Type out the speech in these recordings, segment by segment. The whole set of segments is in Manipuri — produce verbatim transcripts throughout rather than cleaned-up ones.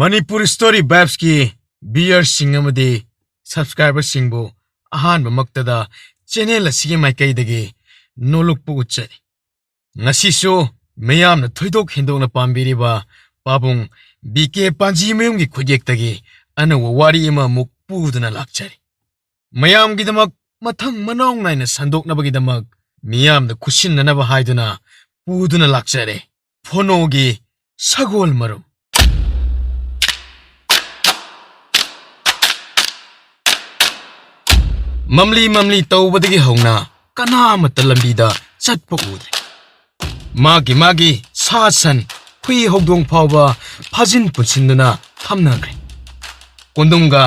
ꯃꯅꯤꯄꯨꯔ ꯁ꯭ꯇꯣꯔꯤ ꯚꯥꯏꯕꯁꯀꯤ ꯚ꯭ꯌꯨꯌꯔꯁꯤꯡ ꯑꯃꯗꯤ ꯁꯕꯁꯀ꯭ꯔꯥꯏꯕꯔꯁꯤꯡꯕꯨ ꯑꯍꯥꯟꯕꯃꯛꯇꯗ ꯆꯦꯅꯦꯜ ꯑꯁꯤꯒꯤ ꯃꯥꯏꯀꯩꯗꯒꯤ ꯅꯣꯂꯨꯛꯄ ꯎꯠꯆꯔꯤ꯫ ꯉꯁꯤꯁꯨ ꯃꯌꯥꯝꯅ ꯊꯣꯏꯗꯣꯛ ꯍꯦꯟꯗꯣꯛꯅ ꯄꯥꯝꯕꯤꯔꯤꯕ ꯄꯥꯕꯨꯡ ꯕꯤ ꯀꯦ ꯄꯥꯟꯖꯤꯃꯌꯨꯝꯒꯤ ꯈꯨꯠꯌꯦꯛꯇꯒꯤ ꯑꯅꯧꯕ ꯋꯥꯔꯤ ꯑꯃꯃꯨꯛ ꯄꯨꯗꯨꯅ ꯂꯥꯛꯆꯔꯤ꯫ ꯃꯌꯥꯝꯒꯤꯗꯃꯛ ꯃꯊꯪ ꯃꯅꯥꯎ ꯅꯥꯏꯅ ꯁꯟꯗꯣꯛꯅꯕꯒꯤꯗꯃꯛ ꯃꯤꯌꯥꯝꯗ ꯈꯨꯠꯁꯤꯟꯅꯅꯕ ꯍꯥꯏꯗꯨꯅ ꯄꯨꯗꯨꯅ ꯂꯥꯛꯆꯔꯦ꯫ ꯐꯣꯅꯣꯒꯤ ꯁꯒꯣꯜ ꯃꯔꯨꯝ꯫ ꯃꯝꯂꯤ ꯃꯝꯂꯤ ꯇꯧꯕꯗꯒꯤ ꯍꯧꯅ ꯀꯅꯥꯃꯠꯇ ꯂꯝꯕꯤꯗ ꯆꯠꯄ ꯎꯗ꯭ꯔꯦ꯫ ꯃꯥꯒꯤ ꯃꯥꯒꯤ ꯁꯥ ꯁꯟ, ꯍꯨꯏ ꯍꯧꯗꯣꯡ ꯐꯥꯎꯕ ꯐꯥꯖꯤꯟ ꯄꯨꯟꯁꯤꯟꯗꯨꯅ ꯊꯝꯅꯈ꯭ꯔꯦ꯫ ꯀꯣꯟꯗꯨꯝꯒ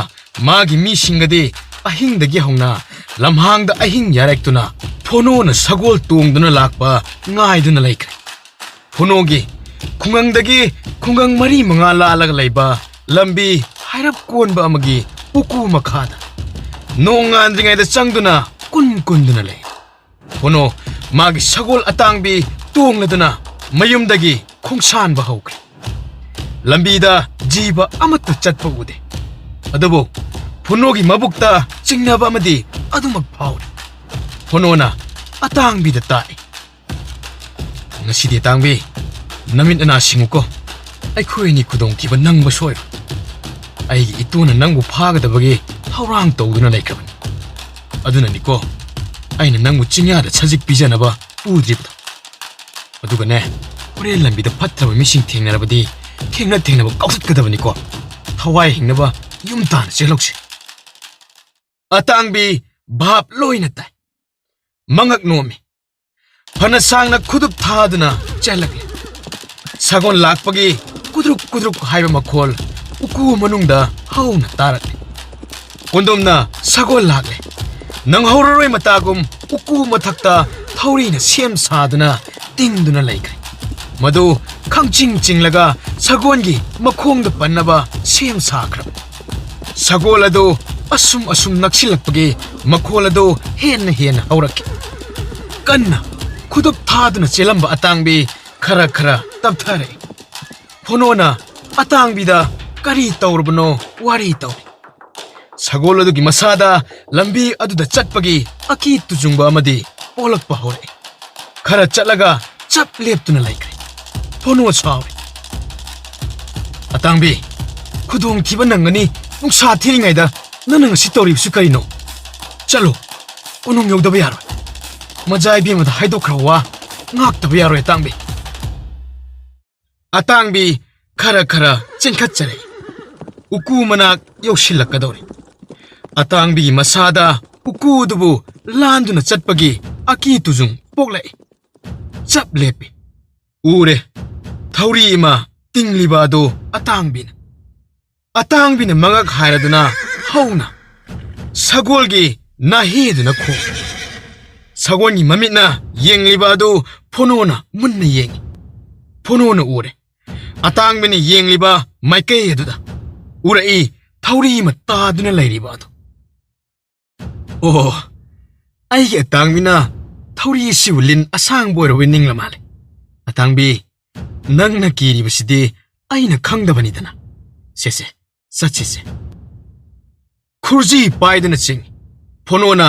ꯃꯥꯒꯤ ꯃꯤꯁꯤꯡꯒꯗꯤ ꯑꯍꯤꯡꯗꯒꯤ ꯍꯧꯅ ꯂꯝꯍꯥꯡꯗ ꯑꯍꯤꯡ ꯌꯥꯔꯦꯛꯇꯨꯅ ꯐꯣꯅꯣꯅ ꯁꯒꯣꯜ ꯇꯣꯡꯗꯨꯅ ꯂꯥꯛꯄ ꯉꯥꯏꯗꯨꯅ ꯂꯩꯈ꯭ꯔꯦ꯫ ꯐꯣꯅꯣꯒꯤ ꯈꯨꯡꯒꯪꯗꯒꯤ ꯈꯨꯡꯒꯪ ꯃꯔꯤ ꯃꯉꯥ ꯂꯥꯜꯂꯒ ꯂꯩꯕ ꯂꯝꯕꯤ ꯍꯥꯏꯔꯞ ꯀꯣꯟꯕ ꯑꯃꯒꯤ ꯎꯀꯨ ꯃꯈꯥꯗ ꯅꯣꯡ ꯉꯥꯟꯗ꯭ꯔꯤꯉꯩꯗ ꯆꯪꯗꯨꯅ ꯀꯨꯟ ꯀꯨꯟꯗꯨꯅ ꯂꯩ꯫ ꯐꯣꯅꯣ ꯃꯥꯒꯤ ꯁꯒꯣꯜ ꯑꯇꯥꯡꯕꯤ ꯇꯣꯡꯂꯗꯨꯅ ꯃꯌꯨꯝꯗꯒꯤ ꯈꯣꯡꯁꯥꯟꯕ ꯍꯧꯈ꯭ꯔꯦ꯫ ꯂꯝꯕꯤꯗ ꯖꯤꯕ ꯑꯃꯠꯇ ꯆꯠꯄ ꯎꯗꯦ꯫ ꯑꯗꯨꯕꯨ ꯐꯣꯅꯣꯒꯤ ꯃꯕꯨꯛꯇ ꯆꯤꯡꯅꯕ ꯑꯃꯗꯤ ꯑꯗꯨꯃꯛ ꯐꯥꯎꯔꯤ꯫ ꯐꯣꯅꯣꯅ ꯑꯇꯥꯡꯕꯤꯗ ꯇꯥꯛꯏ, "ꯉꯁꯤꯗꯤ ꯑꯇꯥꯡꯕꯤ, ꯅꯃꯤꯠ ꯅꯅꯥ ꯁꯤꯡꯉꯨꯀꯣ꯫ ꯑꯩꯈꯣꯏ ꯑꯅꯤ ꯈꯨꯗꯣꯡꯊꯤꯕ ꯅꯪꯕ ꯁꯣꯏꯔꯣꯏ꯫ ꯑꯩꯒꯤ ꯏꯇꯨꯅ ꯅꯪꯕꯨ ꯐꯥꯒꯗꯕꯒꯤ ꯊꯧꯔꯥꯡ ꯇꯧꯗꯨꯅ ꯂꯩꯈ꯭ꯔꯕꯅꯤ꯫ ꯑꯗꯨꯅꯅꯤꯀꯣ ꯑꯩꯅ ꯅꯪꯕꯨ ꯆꯤꯡꯌꯥꯗ ꯁꯖꯤꯛ ꯄꯤꯖꯅꯕ ꯄꯨꯗ꯭ꯔꯤꯕꯗꯣ꯫ ꯑꯗꯨꯒꯅꯦ, ꯍꯣꯔꯦꯟ ꯂꯝꯕꯤꯗ ꯐꯠꯇ꯭ꯔꯕ ꯃꯤꯁꯤꯡ ꯊꯦꯡꯅꯔꯕꯗꯤ ꯊꯦꯡꯅ ꯊꯦꯡꯅꯕ ꯀꯥꯎꯊꯠꯀꯗꯕꯅꯤꯀꯣ꯫ ꯊꯋꯥꯏ ꯍꯤꯡꯅꯕ ꯌꯨꯝ ꯇꯥꯟꯅ ꯆꯦꯜꯍꯧꯁꯤ꯫" ꯑꯇꯥꯡꯕꯤ ꯚꯥꯞ ꯂꯣꯏꯅ ꯇꯥꯏ꯫ ꯃꯉꯛ ꯅꯣꯝꯃꯤ꯫ ꯐꯅ ꯁꯥꯡꯅ ꯈꯨꯗꯨꯞ ꯊꯥꯗꯨꯅ ꯆꯦꯜꯂꯛꯂꯦ꯫ ꯁꯒꯣꯜ ꯂꯥꯛꯄꯒꯤ ꯀꯨꯗ꯭ꯔꯨꯛ ꯀꯨꯗ꯭ꯔꯨꯛ ꯍꯥꯏꯕ ꯃꯈꯣꯜ ꯎꯀꯨ ꯃꯅꯨꯡꯗ ꯍꯧꯅ ꯇꯥꯔꯛꯂꯦ꯫ ꯀꯣꯟꯗꯣꯝꯅ ꯁꯒꯣꯜ ꯂꯥꯛꯂꯦ꯫ ꯅꯪꯍꯧꯔꯔꯣꯏ ꯃꯇꯥꯒꯨꯝ ꯎꯀꯨ ꯃꯊꯛꯇ ꯊꯧꯔꯤꯅ ꯁꯦꯝ ꯁꯥꯗꯨꯅ ꯇꯤꯡꯗꯨꯅ ꯂꯩꯈ꯭ꯔꯦ꯫ ꯃꯗꯨ ꯈꯪꯆꯤꯡ ꯆꯤꯡꯂꯒ ꯁꯒꯣꯜꯒꯤ ꯃꯈꯣꯡꯗ ꯄꯟꯅꯕ ꯁꯦꯝ ꯁꯥꯈ꯭ꯔꯕꯅꯤ꯫ ꯁꯒꯣꯜ ꯑꯗꯨ ꯑꯁꯨꯝ ꯑꯁꯨꯝ ꯅꯛꯁꯤꯜꯂꯛꯄꯒꯤ ꯃꯈꯣꯜ ꯑꯗꯨ ꯍꯦꯟꯅ ꯍꯦꯟꯅ ꯍꯧꯔꯛꯈꯤ꯫ ꯀꯟꯅ ꯈꯨꯗꯨꯞ ꯊꯥꯗꯨꯅ ꯆꯦꯜꯂꯝꯕ ꯑꯇꯥꯡꯕꯤ ꯈꯔ ꯈꯔ ꯇꯞꯊꯔꯛꯏ꯫ ꯐꯣꯅꯣꯅ ꯑꯇꯥꯡꯕꯤꯗ ꯀꯔꯤ ꯇꯧꯔꯕꯅꯣ ꯋꯥꯔꯤ ꯇꯧꯔꯤ꯫ ꯁꯒꯣꯜ ꯑꯗꯨꯒꯤ ꯃꯁꯥꯗ ꯂꯝꯕꯤ ꯑꯗꯨꯗ ꯆꯠꯄꯒꯤ ꯑꯀꯤ ꯇꯨꯖꯨꯡꯕ ꯑꯃꯗꯤ ꯄꯣꯛꯂꯛꯄ ꯍꯧꯔꯛꯏ꯫ ꯈꯔ ꯆꯠꯂꯒ ꯆꯞ ꯂꯦꯞꯇꯨꯅ ꯂꯩꯈ꯭ꯔꯦ꯫ ꯐꯣꯅꯣ ꯁꯥꯎꯔꯦ꯫ "ꯑꯇꯥꯡꯕꯤ, ꯈꯨꯗꯣꯡꯊꯤꯕ ꯅꯪꯒꯅꯤ꯫ ꯅꯨꯡꯁꯥ ꯊꯤꯔꯤꯉꯩꯗ ꯅꯪꯅ ꯉꯁꯤ ꯇꯧꯔꯤꯕꯁꯤ ꯀꯔꯤꯅꯣ? ꯆꯠꯂꯣ, ꯀꯣꯅꯨꯡ ꯌꯧꯗꯕ ꯌꯥꯔꯣꯏ꯫ ꯃꯖꯥ ꯏꯕꯦꯝꯃꯗ ꯍꯥꯏꯗꯣꯛꯈ꯭ꯔꯕ ꯋꯥ ꯉꯥꯛꯇꯕ ꯌꯥꯔꯣꯏ, ꯑꯇꯥꯡꯕꯤ꯫" ꯑꯇꯥꯡꯕꯤ ꯈꯔ ꯈꯔ ꯆꯦꯟꯈꯠꯆꯔꯛꯏ꯫ ꯎꯀꯨ ꯃꯅꯥꯛ ꯌꯧꯁꯤꯜꯂꯛꯀꯗꯧꯔꯦ꯫ ꯑꯇꯥꯡꯕꯤꯒꯤ ꯃꯁꯥꯗ ꯎꯀꯨꯗꯨꯕꯨ ꯂꯥꯟꯗꯨꯅ ꯆꯠꯄꯒꯤ ꯑꯀꯤ ꯇꯨꯖꯨꯡ ꯄꯣꯛꯂꯛꯏ꯫ ꯆꯞ ꯂꯦꯞꯄꯤ꯫ ꯎꯔꯦ, ꯊꯧꯔꯤ ꯑꯃ ꯇꯤꯡꯂꯤꯕ ꯑꯗꯨ ꯑꯇꯥꯡꯕꯤꯅ꯫ ꯑꯇꯥꯡꯕꯤꯅ ꯃꯉꯛ ꯍꯥꯏꯔꯗꯨꯅ ꯍꯧꯅ ꯁꯒꯣꯜꯒꯤ ꯅꯥꯍꯦꯗꯨꯅ ꯈꯣꯡꯏ꯫ ꯁꯒꯣꯜꯒꯤ ꯃꯃꯤꯠꯅ ꯌꯦꯡꯂꯤꯕ ꯑꯗꯨ ꯐꯣꯅꯣꯅ ꯃꯨꯟꯅ ꯌꯦꯡꯏ꯫ ꯐꯣꯅꯣꯅ ꯎꯔꯦ꯫ ꯑꯇꯥꯡꯕꯤꯅ ꯌꯦꯡꯂꯤꯕ ꯃꯥꯏꯀꯩ ꯑꯗꯨꯗ ꯎꯔꯛꯏ ꯊꯧꯔꯤ ꯑꯃ ꯇꯥꯗꯨꯅ ꯂꯩꯔꯤꯕ ꯑꯗꯨ꯫ "ꯑꯣ, ꯑꯩꯒꯤ ꯑꯇꯥꯡꯕꯤꯅ ꯊꯧꯔꯤ ꯑꯁꯤꯕꯨ ꯂꯤꯟ ꯑꯁꯥꯡꯕ ꯑꯣꯏꯔꯕꯣꯏ ꯅꯤꯡꯂ ꯃꯥꯜꯂꯦ꯫ ꯑꯇꯥꯡꯕꯤ, ꯅꯪꯅ ꯀꯤꯔꯤꯕꯁꯤꯗꯤ ꯑꯩꯅ ꯈꯪꯗꯕꯅꯤꯗꯅ꯫ ꯁꯦ, ꯁꯦ, ꯆꯠꯁꯤꯁꯦ꯫" ꯈꯨꯔꯖꯤ ꯄꯥꯏꯗꯨꯅ ꯆꯤꯡꯏ꯫ ꯐꯣꯅꯣꯅ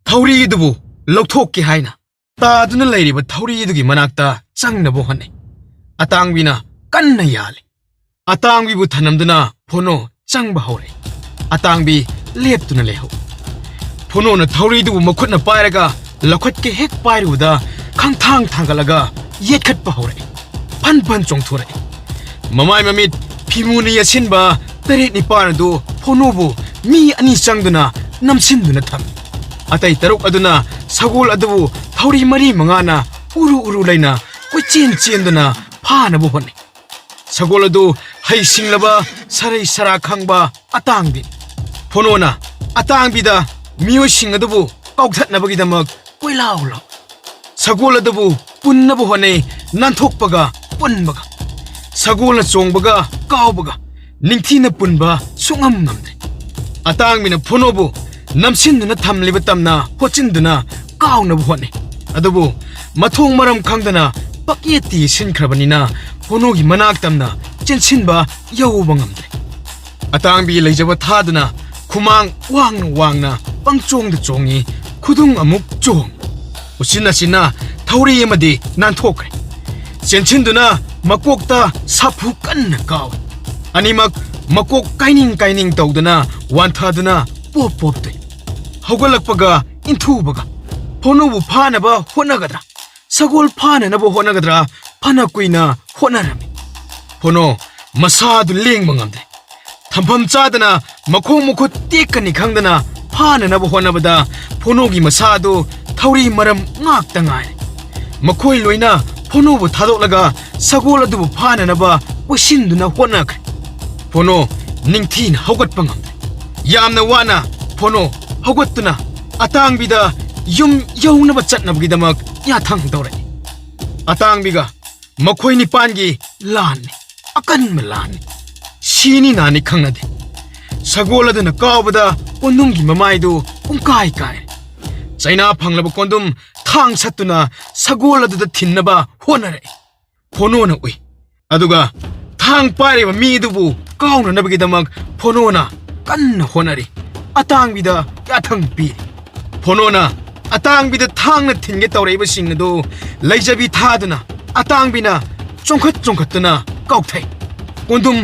ꯊꯧꯔꯤꯗꯨꯕꯨ ꯂꯧꯊꯣꯛꯀꯦ ꯍꯥꯏꯅ ꯇꯥꯗꯨꯅ ꯂꯩꯔꯤꯕ ꯊꯧꯔꯤꯗꯨꯒꯤ ꯃꯅꯥꯛꯇ ꯆꯪꯅꯕ ꯍꯣꯠꯅꯩ꯫ ꯑꯇꯥꯡꯕꯤꯅ ꯀꯟꯅ ꯌꯥꯜꯂꯤ꯫ ꯑꯇꯥꯡꯕꯤꯕꯨ ꯊꯅꯝꯗꯨꯅ ꯐꯣꯅꯣ ꯆꯪꯕ ꯍꯧꯔꯛꯏ꯫ ꯑꯇꯥꯡꯕꯤ ꯂꯦꯞꯇꯨꯅ ꯂꯩꯍꯧꯏ꯫ ꯐꯣꯅꯣꯅ ꯊꯧꯔꯤꯗꯨꯕꯨ ꯃꯈꯨꯠꯅ ꯄꯥꯏꯔꯒ ꯂꯧꯈꯠꯀꯦ ꯍꯦꯛ ꯄꯥꯏꯔꯨꯕꯗ ꯈꯪꯊꯥꯡ ꯊꯥꯡꯒꯠꯂꯒ ꯌꯦꯠꯈꯠꯄ ꯍꯧꯔꯛꯏ꯫ ꯐꯟ ꯐꯟ ꯆꯣꯡꯊꯣꯔꯛꯏ꯫ ꯃꯃꯥꯏ ꯃꯃꯤꯠ ꯐꯤꯃꯨꯅ ꯌꯦꯠꯁꯤꯟꯕ ꯇꯔꯦꯠ ꯅꯤꯄꯥꯜ ꯑꯗꯨ ꯐꯣꯅꯣꯕꯨ ꯃꯤ ꯑꯅꯤ ꯆꯪꯗꯨꯅ ꯅꯝꯁꯤꯟꯗꯨꯅ ꯊꯝꯃꯤ꯫ ꯑꯇꯩ ꯇꯔꯨꯛ ꯑꯗꯨꯅ ꯁꯒꯣꯜ ꯑꯗꯨꯕꯨ ꯊꯧꯔꯤ ꯃꯔꯤ ꯃꯉꯥꯅ ꯎꯔꯨ ꯎꯔꯨ ꯂꯩꯅ ꯀꯣꯏꯆꯦꯟ ꯆꯦꯟꯗꯨꯅ ꯐꯥꯅꯕ ꯍꯣꯠꯅꯩ꯫ ꯁꯒꯣꯜ ꯑꯗꯨ ꯍꯩꯁꯤꯡꯂꯕ ꯁꯔꯩ ꯁꯔꯥ ꯈꯪꯕ ꯑꯇꯥꯡꯕꯤ꯫ ꯐꯣꯅꯣꯅ ꯑꯇꯥꯡꯕꯤꯗ ꯃꯤꯑꯣꯏꯁꯤꯡ ꯑꯗꯨꯕꯨ ꯀꯥꯎꯊꯠꯅꯕꯒꯤꯗꯃꯛ ꯀꯣꯏꯂꯥꯎ ꯂꯥꯎ꯫ ꯁꯒꯣꯜ ꯑꯗꯨꯕꯨ ꯄꯨꯟꯅꯕ ꯍꯣꯠꯅꯩ, ꯅꯥꯟꯊꯣꯛꯄꯒ ꯄꯨꯟꯕꯒ꯫ ꯁꯒꯣꯜꯅ ꯆꯣꯡꯕꯒ ꯀꯥꯎꯕꯒ ꯅꯤꯡꯊꯤꯅ ꯄꯨꯟꯕ ꯁꯨꯡꯉꯝ ꯉꯝꯗ꯭ꯔꯦ꯫ ꯑꯇꯥꯡꯕꯤꯅ ꯐꯣꯅꯣꯕꯨ ꯅꯝꯁꯤꯟꯗꯨꯅ ꯊꯝꯂꯤꯕ ꯇꯝꯅ ꯍꯣꯠꯆꯤꯟꯗꯨꯅ ꯀꯥꯎꯅꯕ ꯍꯣꯠꯅꯩ꯫ ꯑꯗꯨꯕꯨ ꯃꯊꯣꯡ ꯃꯔꯝ ꯈꯪꯗꯅ ꯄꯛꯌꯦꯠꯇ ꯌꯦꯠꯁꯤꯟꯈ꯭ꯔꯕꯅꯤꯅ ꯐꯣꯅꯣꯒꯤ ꯃꯅꯥꯛ ꯇꯝꯅ ꯆꯦꯟꯁꯤꯟꯕ ꯌꯧꯕ ꯉꯝꯗ꯭ꯔꯦ꯫ ꯑꯇꯥꯡꯕꯤ ꯂꯩꯖꯕ ꯊꯥꯗꯨꯅ ꯈꯨꯃꯥꯡ ꯋꯥꯡꯅ ꯋꯥꯡꯅ ꯄꯪꯆꯣꯡꯗ ꯆꯣꯡꯉꯤ, ꯈꯨꯗꯨꯡ ꯑꯃꯨꯛ ꯆꯣꯡ꯫ ꯎꯆꯤꯟ ꯅꯥꯆꯤꯟꯅ ꯊꯧꯔꯤ ꯑꯃꯗꯤ ꯅꯥꯟꯊꯣꯛꯈ꯭ꯔꯦ꯫ ꯆꯦꯟꯁꯤꯟꯗꯨꯅ ꯃꯀꯣꯛꯇ ꯁꯥꯐꯨ ꯀꯟꯅ ꯀꯥꯎꯏ꯫ ꯑꯅꯤꯃꯛ ꯃꯀꯣꯛ ꯀꯥꯏꯅꯤꯡ ꯀꯥꯏꯅꯤꯡ ꯇꯧꯗꯨꯅ ꯋꯥꯟꯊꯗꯨꯅ ꯄꯣꯞ ꯄꯣꯞ ꯇꯨꯏ꯫ ꯍꯧꯒꯠꯂꯛꯄꯒ ꯏꯟꯊꯨꯕꯒ ꯐꯣꯅꯣꯕꯨ ꯐꯥꯅꯕ ꯍꯣꯠꯅꯒꯗ꯭ꯔꯥ, ꯁꯒꯣꯜ ꯐꯥꯅꯅꯕ ꯍꯣꯠꯅꯒꯗ꯭ꯔꯥ, ꯐꯅ ꯀꯨꯏꯅ ꯍꯣꯠꯅꯔꯝꯃꯤ꯫ ꯐꯣꯅꯣ ꯃꯁꯥꯗꯨ ꯂꯦꯡꯕ ꯉꯝꯗ꯭ꯔꯦ꯫ ꯊꯝꯐꯝ ꯆꯥꯗꯅ ꯃꯈꯣꯡ ꯃꯈꯨꯠ ꯇꯦꯛꯀꯅꯤ ꯈꯪꯗꯅ ꯐꯥꯅꯅꯕ ꯍꯣꯠꯅꯕꯗ ꯐꯣꯅꯣꯒꯤ ꯃꯁꯥ ꯑꯗꯨ ꯊꯧꯔꯤ ꯃꯔꯝ ꯉꯥꯛꯇ ꯉꯥꯏꯔꯦ꯫ ꯃꯈꯣꯏ ꯂꯣꯏꯅ ꯐꯣꯅꯣꯕꯨ ꯊꯥꯗꯣꯛꯂꯒ ꯁꯒꯣꯜ ꯑꯗꯨꯕꯨ ꯐꯥꯅꯅꯕ ꯀꯣꯏꯁꯤꯟꯗꯨꯅ ꯍꯣꯠꯅꯈ꯭ꯔꯦ꯫ ꯐꯣꯅꯣ ꯅꯤꯡꯊꯤꯅ ꯍꯧꯒꯠꯄ ꯉꯝꯗꯦ꯫ ꯌꯥꯝꯅ ꯋꯥꯅ ꯐꯣꯅꯣ ꯍꯧꯒꯠꯇꯨꯅ ꯑꯇꯥꯡꯕꯤꯗ ꯌꯨꯝ ꯌꯧꯅꯕ ꯆꯠꯅꯕꯒꯤꯗꯃꯛ ꯌꯥꯊꯪ ꯇꯧꯔꯛꯏ꯫ ꯑꯇꯥꯡꯕꯤꯒ ꯃꯈꯣꯏ ꯅꯤꯄꯥꯟꯒꯤ ꯂꯥꯟꯅꯤ, ꯑꯀꯟꯕ ꯂꯥꯟꯅꯤ꯫ ꯁꯤꯅꯤ ꯅꯥꯅꯤ ꯈꯪꯅꯗꯦ꯫ ꯁꯒꯣꯜ ꯑꯗꯨꯅ ꯀꯥꯎꯕꯗ ꯀꯣꯟꯗꯨꯝꯒꯤ ꯃꯃꯥꯏꯗꯨ ꯄꯨꯡꯀꯥꯏ ꯀꯥꯏꯔꯦ꯫ ꯆꯩꯅꯥ ꯐꯪꯂꯕ ꯀꯣꯟꯗꯨꯝ ꯊꯥꯡ ꯁꯠꯇꯨꯅ ꯁꯒꯣꯜ ꯑꯗꯨꯗ ꯊꯤꯟꯅꯕ ꯍꯣꯠꯅꯔꯛꯏ꯫ ꯐꯣꯅꯣꯅ ꯎꯏ꯫ ꯑꯗꯨꯒ ꯊꯥꯡ ꯄꯥꯏꯔꯤꯕ ꯃꯤ ꯑꯗꯨꯕꯨ ꯀꯥꯎꯅꯅꯕꯒꯤꯗꯃꯛ ꯐꯣꯅꯣꯅ ꯀꯟꯅ ꯍꯣꯠꯅꯔꯤ꯫ ꯑꯇꯥꯡꯕꯤꯗ ꯌꯥꯊꯪ ꯄꯤꯔꯤ꯫ ꯐꯣꯅꯣꯅ ꯑꯇꯥꯡꯕꯤꯗ ꯊꯥꯡꯅ ꯊꯤꯟꯒꯦ ꯇꯧꯔꯛꯏꯕꯁꯤꯡ ꯑꯗꯨ ꯂꯩꯖꯕꯤ ꯊꯥꯗꯨꯅ ꯑꯇꯥꯡꯕꯤꯅ ꯆꯣꯡꯈꯠ ꯆꯣꯡꯈꯠꯇꯨꯅ ꯀꯥꯎꯊꯩ꯫ ꯀꯣꯟꯗꯨꯝ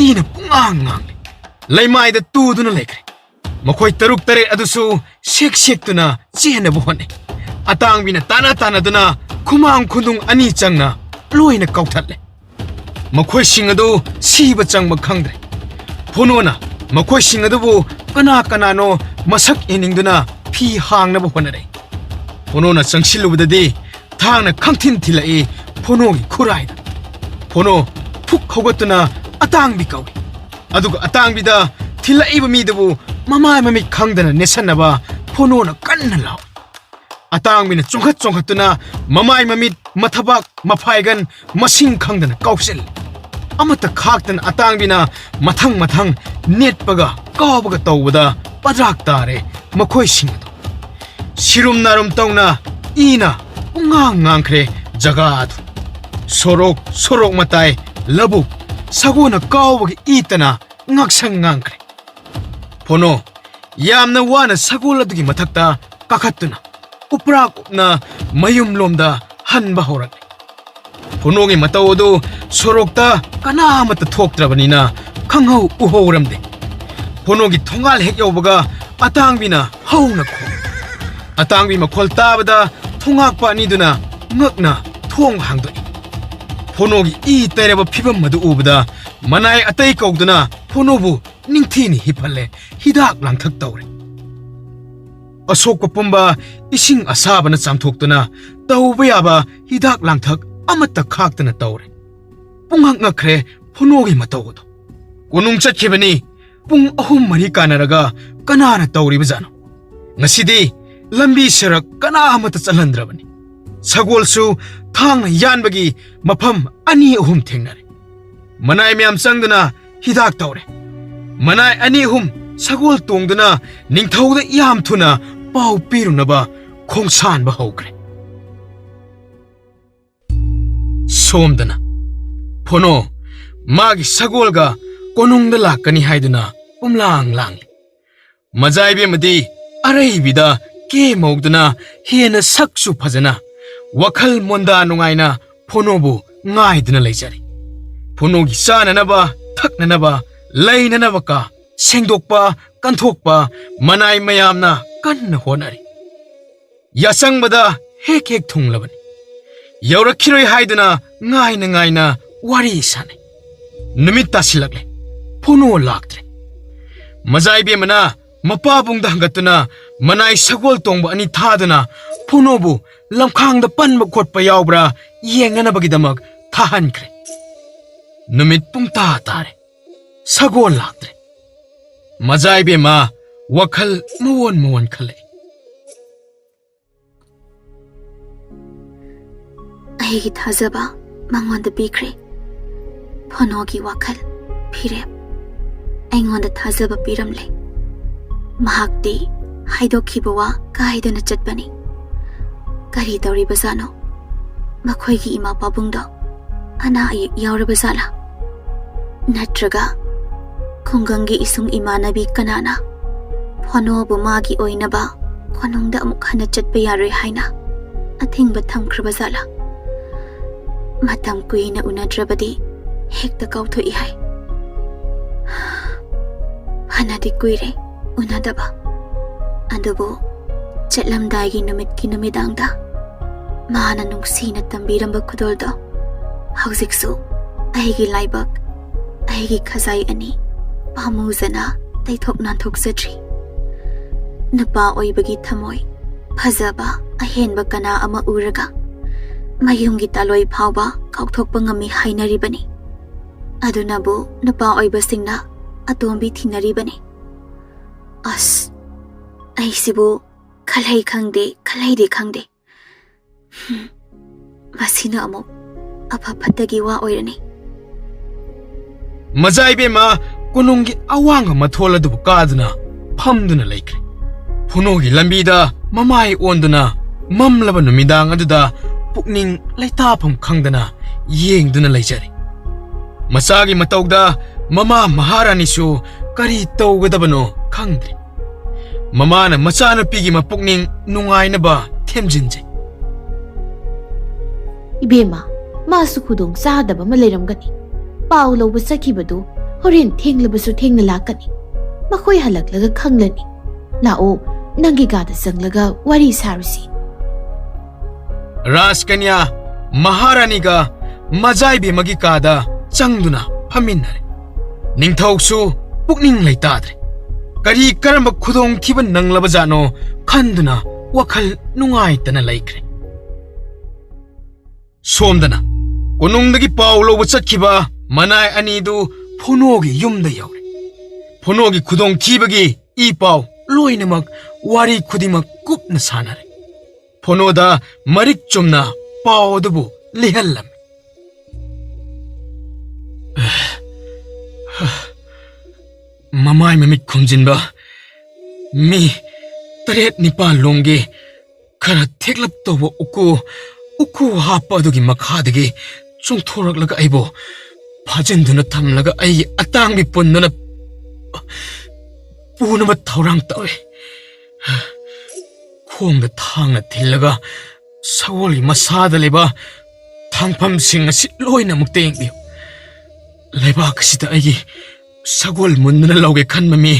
ꯏꯅ ꯄꯨꯡꯉꯥꯡ ꯉꯥꯡꯂꯤ꯫ ꯂꯩꯃꯥꯏꯗ ꯇꯨꯗꯨꯅ ꯂꯩꯈ꯭ꯔꯦ꯫ ꯃꯈꯣꯏ ꯇꯔꯨꯛ ꯇꯔꯦꯠ ꯑꯗꯨꯁꯨ ꯁꯦꯛ ꯁꯦꯛꯇꯨꯅ ꯆꯦꯟꯅꯕ ꯍꯣꯠꯅꯩ꯫ ꯑꯇꯥꯡꯕꯤꯅ ꯇꯥꯟꯅ ꯇꯥꯟꯅꯗꯨꯅ ꯈꯨꯃꯥꯡ ꯈꯨꯟꯗꯨꯡ ꯑꯅꯤ ꯆꯪꯅ ꯂꯣꯏꯅ ꯀꯥꯎꯊꯠꯂꯦ꯫ ꯃꯈꯣꯏꯁꯤꯡ ꯑꯗꯨ ꯁꯤꯕ ꯆꯪꯕ ꯈꯪꯗ꯭ꯔꯦ꯫ ꯐꯣꯅꯣꯅ ꯃꯈꯣꯏꯁꯤꯡ ꯑꯗꯨꯕꯨ ꯀꯅꯥ ꯀꯅꯥꯅꯣ ꯃꯁꯛ ꯌꯦꯡꯅꯤꯡꯗꯨꯅ ꯐꯤ ꯍꯥꯡꯅꯕ ꯍꯣꯠꯅꯔꯛꯏ꯫ ꯐꯣꯅꯣꯅ ꯆꯪꯁꯤꯜꯂꯨꯕꯗꯗꯤ ꯊꯥꯡꯅ ꯈꯪꯊꯤꯟ ꯊꯤꯜꯂꯛꯏ ꯐꯣꯅꯣꯒꯤ ꯈꯨꯔꯥꯏꯗ꯫ ꯐꯣꯅꯣ ꯐꯨꯛ ꯍꯧꯒꯠꯇꯨꯅ ꯑꯇꯥꯡꯕꯤ ꯀꯧꯏ꯫ ꯑꯗꯨꯒ ꯑꯇꯥꯡꯕꯤꯗ ꯊꯤꯜꯂꯛꯏꯕ ꯃꯤꯗꯨꯕꯨ ꯃꯃꯥꯏ ꯃꯃꯤꯠ ꯈꯪꯗꯅ ꯅꯦꯠꯁꯟꯅꯕ ꯐꯣꯅꯣꯅ ꯀꯟꯅ ꯂꯥꯎꯏ꯫ ꯑꯇꯥꯡꯕꯤꯅ ꯆꯣꯡꯈꯠ ꯆꯣꯡꯈꯠꯇꯨꯅ ꯃꯃꯥꯏ ꯃꯃꯤꯠ, ꯃꯊꯕꯥꯛ, ꯃꯐꯥꯏꯒꯟ ꯃꯁꯤꯡ ꯈꯪꯗꯅ ꯀꯥꯎꯁꯤꯜꯂꯤ꯫ ꯑꯃꯠꯇ ꯈꯥꯛꯇꯅ ꯑꯇꯥꯡꯕꯤꯅ ꯃꯊꯪ ꯃꯊꯪ ꯅꯦꯠꯄꯒ ꯀꯥꯎꯕꯒ ꯇꯧꯕꯗ ꯄꯗ꯭ꯔꯥꯛ ꯇꯥꯔꯦ ꯃꯈꯣꯏꯁꯤꯡ ꯑꯗꯨ꯫ ꯁꯤꯔꯨꯝ ꯅꯥꯔꯨꯝ ꯇꯧꯅ ꯏꯅ ꯄꯨꯡꯉꯥꯡ ꯉꯥꯡꯈ꯭ꯔꯦ ꯖꯒꯥ ꯑꯗꯨ꯫ ꯁꯣꯔꯣꯛ, ꯁꯣꯔꯣꯛ ꯃꯇꯥꯏ, ꯂꯧꯕꯨꯛ, ꯁꯒꯣꯜꯅ ꯀꯥꯎꯕꯒꯤ ꯏꯇꯅ ꯉꯥꯛꯁꯪ ꯉꯥꯡꯈ꯭ꯔꯦ꯫ ꯐꯣꯅꯣ ꯌꯥꯝꯅ ꯋꯥꯅ ꯁꯒꯣꯜ ꯑꯗꯨꯒꯤ ꯃꯊꯛꯇ ꯀꯥꯈꯠꯇꯨꯅ ꯎꯄ꯭ꯔꯥꯛ ꯎꯞꯅ ꯃꯌꯨꯝꯂꯣꯝꯗ ꯍꯟꯕ ꯍꯧꯔꯛꯂꯦ꯫ ꯐꯣꯅꯣꯒꯤ ꯃꯇꯧ ꯑꯗꯨ ꯁꯣꯔꯣꯛꯇ ꯀꯅꯥ ꯑꯃꯠꯇ ꯊꯣꯛꯇ꯭ꯔꯕꯅꯤꯅ ꯈꯪꯍꯧ ꯎꯍꯧꯔꯝꯗꯦ꯫ ꯐꯣꯅꯣꯒꯤ ꯊꯣꯡꯒꯥꯜ ꯍꯦꯛ ꯌꯧꯕꯒ ꯑꯇꯥꯡꯕꯤꯅ ꯍꯧꯅ ꯈꯣꯡ꯫ ꯑꯇꯥꯡꯕꯤ ꯃꯈꯣꯜ ꯇꯥꯕꯗ ꯊꯣꯡꯉꯥꯛꯄ ꯑꯅꯤꯗꯨꯅ ꯉꯛꯅ ꯊꯣꯡ ꯍꯥꯡꯗꯣꯛꯏ꯫ ꯐꯣꯅꯣꯒꯤ ꯏ ꯇꯩꯔꯕ ꯐꯤꯕꯝ ꯑꯗꯨ ꯎꯕꯗ ꯃꯅꯥꯏ ꯑꯇꯩ ꯀꯧꯗꯨꯅ ꯐꯣꯅꯣꯕꯨ ꯅꯤꯡꯊꯤꯅ ꯍꯤꯞꯍꯜꯂꯦ, ꯍꯤꯗꯥꯛ ꯂꯥꯡꯊꯛ ꯇꯧꯔꯦ꯫ ꯑꯁꯣꯛꯄ ꯄꯨꯝꯕ ꯏꯁꯤꯡ ꯑꯁꯥꯕꯅ ꯆꯥꯝꯊꯣꯛꯇꯨꯅ ꯇꯧꯕ ꯌꯥꯕ ꯍꯤꯗꯥꯛ ꯂꯥꯡꯊꯛ ꯑꯃꯠꯇ ꯈꯥꯛꯇꯅ ꯇꯧꯔꯦ꯫ ꯄꯨꯡꯉꯛ ꯉꯛꯈ꯭ꯔꯦ ꯐꯣꯅꯣꯒꯤ ꯃꯇꯧ ꯑꯗꯨ꯫ ꯀꯣꯅꯨꯡ ꯆꯠꯈꯤꯕꯅꯤ꯫ ꯄꯨꯡ ꯑꯍꯨꯝ ꯃꯔꯤ ꯀꯥꯟꯅꯔꯒ ꯀꯅꯥꯅ ꯇꯧꯔꯤꯕꯖꯥꯠꯅꯣ? ꯉꯁꯤꯗꯤ ꯂꯝꯕꯤ ꯁꯔꯛ ꯀꯅꯥ ꯑꯃꯠꯇ ꯆꯠꯍꯟꯗ꯭ꯔꯕꯅꯤ꯫ ꯁꯒꯣꯜꯁꯨ ꯊꯥꯡꯅ ꯌꯥꯟꯕꯒꯤ ꯃꯐꯝ ꯑꯅꯤ ꯑꯍꯨꯝ ꯊꯦꯡꯅꯔꯦ꯫ ꯃꯅꯥꯏ ꯃꯌꯥꯝ ꯆꯪꯗꯨꯅ ꯍꯤꯗꯥꯛ ꯇꯧꯔꯦ꯫ ꯃꯅꯥꯏ ꯑꯅꯤ ꯑꯍꯨꯝ ꯁꯒꯣꯜ ꯇꯣꯡꯗꯨꯅ ꯅꯤꯡꯊꯧꯗ ꯌꯥꯝ ꯊꯨꯅ ꯄꯥꯎ ꯄꯤꯔꯨꯅꯕ ꯈꯣꯡꯁꯥꯟꯕ ꯍꯧꯈ꯭ꯔꯦ꯫ ꯁꯣꯝꯗꯅ ꯐꯣꯅꯣ ꯃꯥꯒꯤ ꯁꯒꯣꯜꯒ ꯀꯣꯅꯨꯡꯗ ꯂꯥꯛꯀꯅꯤ ꯍꯥꯏꯗꯨꯅ ꯄꯨꯝꯂꯥꯡ ꯂꯥꯡꯂꯤ꯫ ꯃꯖꯥꯏꯕꯦꯝꯃꯗꯤ ꯑꯔꯩꯕꯤꯗ ꯀꯦ ꯃꯧꯗꯨꯅ ꯍꯦꯟꯅ ꯁꯛꯁꯨ ꯐꯖꯅ ꯋꯥꯈꯜ ꯃꯣꯟꯗꯥ ꯅꯨꯡꯉꯥꯏꯅ ꯐꯣꯅꯣꯕꯨ ꯉꯥꯏꯗꯨꯅ ꯂꯩꯖꯔꯤ꯫ ꯐꯣꯅꯣꯒꯤ ꯆꯥꯅꯅꯕ, ꯊꯛꯅꯅꯕ, ꯂꯩꯅꯅꯕ ꯀꯥ ꯁꯦꯡꯗꯣꯛꯄ, ꯀꯟꯊꯣꯛꯄ ꯃꯅꯥꯏ ꯃꯌꯥꯝꯅ ꯀꯟꯅ ꯍꯣꯠꯅꯔꯤ꯫ ꯌꯥꯆꯪꯕꯗ ꯍꯦꯛ ꯍꯦꯛ ꯊꯨꯡꯂꯕꯅꯤ꯫ ꯌꯧꯔꯛꯈꯤꯔꯣꯏ ꯍꯥꯏꯗꯨꯅ ꯉꯥꯏꯅ ꯉꯥꯏꯅ ꯋꯥꯔꯤ ꯁꯥꯟꯅꯩ꯫ ꯅꯨꯃꯤꯠ ꯇꯥꯁꯤꯜꯂꯛꯂꯦ꯫ ꯐꯣꯅꯣ ꯂꯥꯛꯇ꯭ꯔꯦ꯫ ꯃꯖꯥꯏꯕꯦꯝꯃꯅ ꯃꯄꯥꯕꯨꯡꯗ ꯍꯪꯒꯠꯇꯨꯅ ꯃꯅꯥꯏ ꯁꯒꯣꯜ ꯇꯣꯡꯕ ꯑꯅꯤ ꯊꯥꯗꯨꯅ ꯐꯣꯅꯣꯕꯨ ꯂꯝꯈꯥꯡꯗ ꯄꯟꯕ ꯈꯣꯠꯄ ꯌꯥꯎꯕ꯭ꯔꯥ ꯌꯦꯡꯅꯅꯕꯒꯤꯗꯃꯛ ꯊꯥꯍꯟꯈ꯭ꯔꯦ꯫ ꯅꯨꯃꯤꯠ ꯄꯨꯡꯇꯥ ꯇꯥꯔꯦ꯫ ꯁꯒꯣꯜ ꯂꯥꯛꯇ꯭ꯔꯦ꯫ ꯃꯖꯥꯏꯕꯦꯝꯃ ꯋꯥꯈꯜ ꯃꯑꯣꯟ ꯃꯑꯣꯟ ꯈꯜꯂꯛꯏ꯫ ꯑꯩꯒꯤ ꯊꯥꯖꯕ ꯃꯉꯣꯟꯗ ꯄꯤꯈ꯭ꯔꯦ꯫ ꯐꯣꯅꯣꯒꯤ ꯋꯥꯈꯜ ꯐꯤꯔꯦꯞ ꯑꯩꯉꯣꯟꯗ ꯊꯥꯖꯕ ꯄꯤꯔꯝꯂꯦ꯫ ꯃꯍꯥꯛꯇꯤ ꯍꯥꯏꯗꯣꯛꯈꯤꯕ ꯋꯥ ꯀꯥꯏꯗꯅ ꯆꯠꯄꯅꯤ꯫ ꯀꯔꯤ ꯇꯧꯔꯤꯕꯖꯥꯠꯅꯣ? ꯃꯈꯣꯏꯒꯤ ꯏꯃꯥ ꯄꯥꯕꯨꯡꯗꯣ ꯑꯅꯥ ꯑꯌꯦꯛ ꯌꯥꯎꯔꯕ ꯖꯥꯠꯂꯥ? ꯅꯠꯇ꯭ꯔꯒ ꯈꯨꯡꯒꯪꯒꯤ ꯏꯁꯨꯡ ꯏꯃꯥꯟꯅꯕꯤ ꯀꯅꯥꯅ ꯐꯣꯅꯣꯕꯨ ꯃꯥꯒꯤ ꯑꯣꯏꯅꯕ ꯀꯣꯅꯨꯡꯗ ꯑꯃꯨꯛ ꯍꯟꯅ ꯆꯠꯄ ꯌꯥꯔꯣꯏ ꯍꯥꯏꯅ ꯑꯊꯤꯡꯕ ꯊꯝꯈ꯭ꯔꯕ ꯖꯥꯠꯂꯥ? ꯃꯇꯝ ꯀꯨꯏꯅ ꯎꯅꯗ꯭ꯔꯕꯗꯤ ꯍꯦꯛꯇ ꯀꯥꯎꯊꯣꯛꯏ ꯍꯥꯏ꯫ ꯐꯅꯗꯤ ꯀꯨꯏꯔꯦ ꯎꯅꯗꯕ, ꯑꯗꯨꯕꯨ ꯆꯠꯂꯝꯗꯥꯏꯒꯤ ꯅꯨꯃꯤꯠꯀꯤ ꯅꯨꯃꯤꯗꯥꯡꯗ ꯃꯥꯅ ꯅꯨꯡꯁꯤꯅ ꯇꯝꯕꯤꯔꯝꯕ ꯈꯨꯗꯣꯜꯗꯣ ꯍꯧꯖꯤꯛꯁꯨ ꯑꯩꯒꯤ ꯂꯥꯏꯕꯛ, ꯑꯩꯒꯤ ꯈꯖꯥꯏ ꯑꯅꯤ ꯄꯥꯝꯃꯨꯖꯅ ꯇꯩꯊꯣꯛ ꯅꯥꯟꯊꯣꯛꯆꯗ꯭ꯔꯤ꯫ ꯅꯨꯄꯥ ꯑꯣꯏꯕꯒꯤ ꯊꯃꯣꯏ ꯐꯖꯕ ꯑꯍꯦꯟꯕ ꯀꯅꯥ ꯑꯃ ꯎꯔꯒ ꯃꯌꯨꯝꯒꯤ ꯇꯥꯂꯣꯏ ꯐꯥꯎꯕ ꯀꯥꯎꯊꯣꯛꯄ ꯉꯝꯃꯤ ꯍꯥꯏꯅꯔꯤꯕꯅꯤ꯫ ꯑꯗꯨꯅꯕꯨ ꯅꯨꯄꯥ ꯑꯣꯏꯕꯁꯤꯡꯅ ꯑꯇꯣꯝꯕꯤ ꯊꯤꯅꯔꯤꯕꯅꯤ꯫ ꯑꯁ, ꯑꯩꯁꯤꯕꯨ ꯈꯜꯍꯩ ꯈꯪꯗꯦ, ꯈꯜꯍꯩꯗꯦ ꯈꯪꯗꯦ꯫ ꯍꯨꯝ, ꯃꯁꯤꯅ ꯑꯃꯨꯛ ꯑꯐ ꯐꯠꯇꯒꯤ ꯋꯥ ꯑꯣꯏꯔꯅꯤ꯫ ꯃꯖꯥ ꯏꯕꯦꯝꯃ ꯀꯣꯅꯨꯡꯒꯤ ꯑꯋꯥꯡꯕ ꯃꯊꯣꯜ ꯑꯗꯨꯕꯨ ꯀꯥꯗꯨꯅ ꯐꯝꯗꯨꯅ ꯂꯩꯈ꯭ꯔꯦ꯫ ꯐꯨꯅꯣꯒꯤ ꯂꯝꯕꯤꯗ ꯃꯃꯥꯏ ꯑꯣꯟꯗꯨꯅ ꯃꯝꯂꯕ ꯅꯨꯃꯤꯗꯥꯡ ꯑꯗꯨꯗ ꯄꯨꯛꯅꯤꯡ ꯂꯩꯇꯥꯐꯝ ꯈꯪꯗꯅ ꯌꯦꯡꯗꯨꯅ ꯂꯩꯖꯔꯦ꯫ ꯃꯆꯥꯒꯤ ꯃꯇꯧꯗ ꯃꯃꯥ ꯃꯍꯥꯔꯥꯅꯤꯁꯨ ꯀꯔꯤ ꯇꯧꯒꯗꯕꯅꯣ ꯈꯪꯗ꯭ꯔꯦ꯫ ꯃꯃꯥꯅ ꯃꯆꯥꯅꯨꯄꯤꯒꯤ ꯃꯄꯨꯛꯅꯤꯡ ꯅꯨꯡꯉꯥꯏꯅꯕ ꯊꯦꯝꯖꯤꯟꯖꯩ꯫ ꯏꯕꯦꯝꯃ, ꯃꯥꯁꯨ ꯈꯨꯗꯣꯡ ꯆꯥꯗꯕ ꯑꯃ ꯂꯩꯔꯝꯒꯅꯤ꯫ ꯄꯥꯎ ꯂꯧꯕ ꯆꯠꯈꯤꯕꯗꯨ ꯍꯣꯔꯦꯟ ꯊꯦꯡꯂꯕꯁꯨ ꯊꯦꯡꯅ ꯂꯥꯛꯀꯅꯤ꯫ ꯃꯈꯣꯏ ꯍꯜꯂꯛꯂꯒ ꯈꯪꯂꯅꯤ꯫ ꯂꯥꯛꯑꯣ, ꯅꯪꯒꯤ ꯀꯥꯗ ꯆꯪꯂꯒ ꯋꯥꯔꯤ ꯁꯥꯔꯨꯁꯤ꯫ ꯔꯥꯖꯀꯟꯌꯥ ꯃꯍꯥꯔꯥꯅꯤꯒ ꯃꯖꯥꯏꯕꯦꯝꯃꯒꯤ ꯀꯥꯗ ꯆꯪꯗꯨꯅ ꯐꯝꯃꯤꯟꯅꯔꯦ꯫ ꯅꯤꯡꯊꯧꯁꯨ ꯄꯨꯛꯅꯤꯡ ꯂꯩꯇꯥꯗ꯭ꯔꯦ꯫ ꯀꯔꯤ ꯀꯔꯝꯕ ꯈꯨꯗꯣꯡꯊꯤꯕ ꯅꯪꯂꯕꯖꯥꯠꯅꯣ ꯈꯟꯗꯨꯅ ꯋꯥꯈꯜ ꯅꯨꯡꯉꯥꯏꯇꯅ ꯂꯩꯈ꯭ꯔꯦ꯫ ꯁꯣꯝꯗꯅ ꯀꯣꯅꯨꯡꯗꯒꯤ ꯄꯥꯎ ꯂꯧꯕ ꯆꯠꯈꯤꯕ ꯃꯅꯥꯏ ꯑꯅꯤꯗꯨ ꯐꯨꯅꯣꯒꯤ ꯌꯨꯝꯗ ꯌꯧꯔꯦ꯫ ꯐꯨꯅꯣꯒꯤ ꯈꯨꯗꯣꯡꯊꯤꯕꯒꯤ ꯏ ꯄꯥꯎ ꯂꯣꯏꯅꯃꯛ, ꯋꯥꯔꯤ ꯈꯨꯗꯤꯡꯃꯛ ꯀꯨꯞꯅ ꯁꯥꯟꯅꯔꯦ꯫ ꯐꯣꯅꯣꯗ ꯃꯔꯤꯛ ꯆꯨꯝꯅ ꯄꯥꯎ ꯑꯗꯨꯕꯨ ꯂꯤꯍꯜꯂꯝꯃꯤ꯫ ꯃꯃꯥꯏ ꯃꯃꯤꯠ ꯈꯨꯝꯖꯤꯟꯕ ꯃꯤ ꯇꯔꯦꯠ ꯅꯤꯄꯥꯜ ꯂꯣꯝꯒꯤ ꯈꯔ ꯊꯦꯛꯂꯞ ꯇꯧꯕ ꯎꯀꯨ, ꯎꯀꯨ ꯍꯥꯞꯄ ꯑꯗꯨꯒꯤ ꯃꯈꯥꯗꯒꯤ ꯆꯣꯡꯊꯣꯔꯛꯂꯒ ꯑꯩꯕꯨ ꯐꯥꯖꯤꯟꯗꯨꯅ ꯊꯝꯂꯒ ꯑꯩꯒꯤ ꯑꯇꯥꯡꯕꯤ ꯄꯨꯟꯗꯨꯅ ꯄꯨꯅꯕ ꯊꯧꯔꯥꯡ ꯇꯧꯏ꯫ ꯈꯣꯡꯗ ꯊꯥꯡꯅ ꯊꯤꯜꯂꯒ ꯁꯒꯣꯜꯒꯤ ꯃꯁꯥꯗ ꯂꯩꯕ ꯊꯥꯡꯐꯝꯁꯤꯡ ꯑꯁꯤ ꯂꯣꯏꯅꯃꯛ ꯇꯦꯡꯕꯤꯌꯨ꯫ ꯂꯩꯕꯥꯛ ꯑꯁꯤꯗ ꯑꯩꯒꯤ ꯁꯒꯣꯜ ꯃꯨꯟꯗꯨꯅ ꯂꯧꯒꯦ ꯈꯟꯕ ꯃꯤ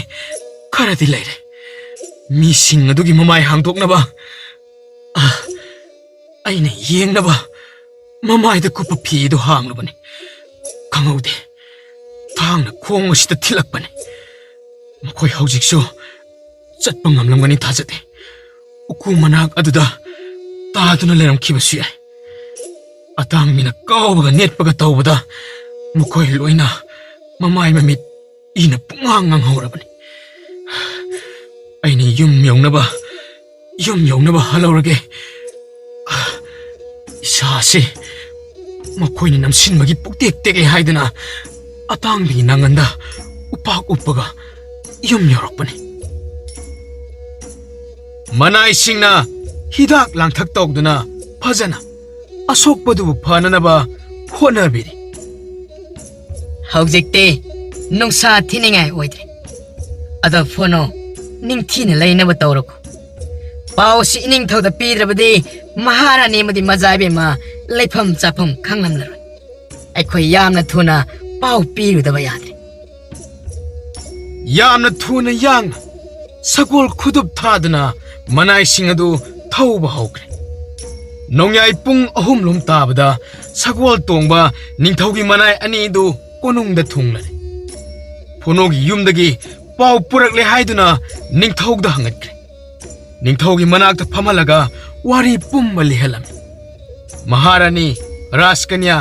ꯈꯔꯗꯤ ꯂꯩꯔꯦ꯫ ꯃꯤꯁꯤꯡ ꯑꯗꯨꯒꯤ ꯃꯃꯥꯏ ꯍꯥꯡꯗꯣꯛꯅꯕ, ꯑ, ꯑꯩꯅ ꯌꯦꯡꯅꯕ ꯃꯃꯥꯏꯗ ꯀꯨꯞꯄ ꯐꯤ ꯑꯗꯨ ꯍꯥꯡꯂꯨꯕꯅꯤ꯫ ꯈꯪꯍꯧꯗꯦ, ꯊꯥꯡꯅ ꯈꯣꯡ ꯑꯁꯤꯗ ꯊꯤꯜꯂꯛꯄꯅꯤ꯫ ꯃꯈꯣꯏ ꯍꯧꯖꯤꯛꯁꯨ ꯆꯠꯄ ꯉꯝꯂꯝꯒꯅꯤ ꯊꯥꯖꯗꯦ꯫ ꯎꯀꯨ ꯃꯅꯥꯛ ꯑꯗꯨꯗ ꯇꯥꯗꯨꯅ ꯂꯩꯔꯝꯈꯤꯕꯁꯨ ꯌꯥꯏ꯫ ꯑꯇꯥꯡꯕꯤꯅ ꯀꯥꯎꯕꯒ ꯅꯦꯠꯄꯒ ꯇꯧꯕꯗ ꯃꯈꯣꯏ ꯂꯣꯏꯅ ꯃꯃꯥꯏ ꯃꯃꯤꯠ ꯏꯅ ꯄꯨꯡꯉꯥꯡ ꯉꯥꯡꯍꯧꯔꯕꯅꯤ꯫ ꯑꯩꯅ ꯌꯨꯝ ꯌꯧꯅꯕ, ꯌꯨꯝ ꯌꯧꯅꯕ ꯍꯜꯍꯧꯔꯒꯦ꯫ ꯏꯁꯥꯁꯤ ꯃꯈꯣꯏꯅ ꯅꯝꯁꯤꯟꯕꯒꯤ ꯄꯨꯛꯇꯦꯛ ꯇꯦꯛꯂꯦ ꯍꯥꯏꯗꯨꯅ ꯑꯇꯥꯡꯕꯤꯒꯤ ꯅꯥꯉꯟꯗ ꯎꯄꯥꯛ ꯎꯞꯄꯒ ꯌꯨꯝ ꯌꯧꯔꯛꯄꯅꯤ꯫ ꯃꯅꯥꯏꯁꯤꯡꯅ ꯍꯤꯗꯥꯛ ꯂꯥꯡꯊꯛ ꯇꯧꯗꯨꯅ ꯐꯖꯅ ꯑꯁꯣꯛꯄꯗꯨꯕꯨ ꯐꯅꯅꯕ ꯍꯣꯠꯅꯕꯤꯔꯤ꯫ ꯍꯧꯖꯤꯛꯇꯤ ꯅꯨꯡꯁꯥ ꯊꯤꯅꯤꯡꯉꯥꯏ ꯑꯣꯏꯗ꯭ꯔꯦ꯫ ꯑꯗꯣ ꯐꯣꯅꯣ, ꯅꯤꯡꯊꯤꯅ ꯂꯩꯅꯕ ꯇꯧꯔꯣꯀꯣ꯫ ꯄꯥꯎꯁꯤ ꯏꯅꯤꯡꯊꯧꯗ ꯄꯤꯗ꯭ꯔꯕꯗꯤ ꯃꯍꯥꯔꯥꯅꯤ ꯑꯃꯗꯤ ꯃꯖꯥ ꯏꯕꯦꯝꯃ ꯂꯩꯐꯝ ꯆꯥꯐꯝ ꯈꯪꯂꯝꯂꯔꯣꯏ꯫ ꯑꯩꯈꯣꯏ ꯌꯥꯝꯅ ꯊꯨꯅ ꯄꯥꯎ ꯄꯤꯔꯨꯗꯕ ꯌꯥꯗ꯭ꯔꯦ꯫ ꯌꯥꯝꯅ ꯊꯨꯅ ꯌꯥꯡꯅ ꯁꯒꯣꯜ ꯈꯨꯗꯨꯞ ꯊꯥꯗꯨꯅ ꯃꯅꯥꯏꯁꯤꯡ ꯑꯗꯨ ꯊꯧꯕ ꯍꯧꯈ꯭ꯔꯦ꯫ ꯅꯣꯡꯌꯥꯏ ꯄꯨꯡ ꯑꯍꯨꯝ ꯂꯣꯝ ꯇꯥꯕꯗ ꯁꯒꯣꯜ ꯇꯣꯡꯕ ꯅꯤꯡꯊꯧꯒꯤ ꯃꯅꯥꯏ ꯑꯅꯤꯗꯨ ꯀꯣꯅꯨꯡꯗ ꯊꯨꯡꯂꯔꯦ꯫ ꯐꯣꯅꯣꯒꯤ ꯌꯨꯝꯗꯒꯤ ꯄꯥꯎ ꯄꯨꯔꯛꯂꯦ ꯍꯥꯏꯗꯨꯅ ꯅꯤꯡꯊꯧꯗ ꯍꯪꯒꯠꯈ꯭ꯔꯦ꯫ ꯅꯤꯡꯊꯧꯒꯤ ꯃꯅꯥꯛꯇ ꯐꯝꯍꯜꯂꯒ ꯋꯥꯔꯤ ꯄꯨꯝꯕ ꯂꯤꯍꯜꯂꯝꯃꯤ꯫ ꯃꯍꯥꯔꯥꯅꯤ, ꯔꯥꯖꯀꯟꯌꯥ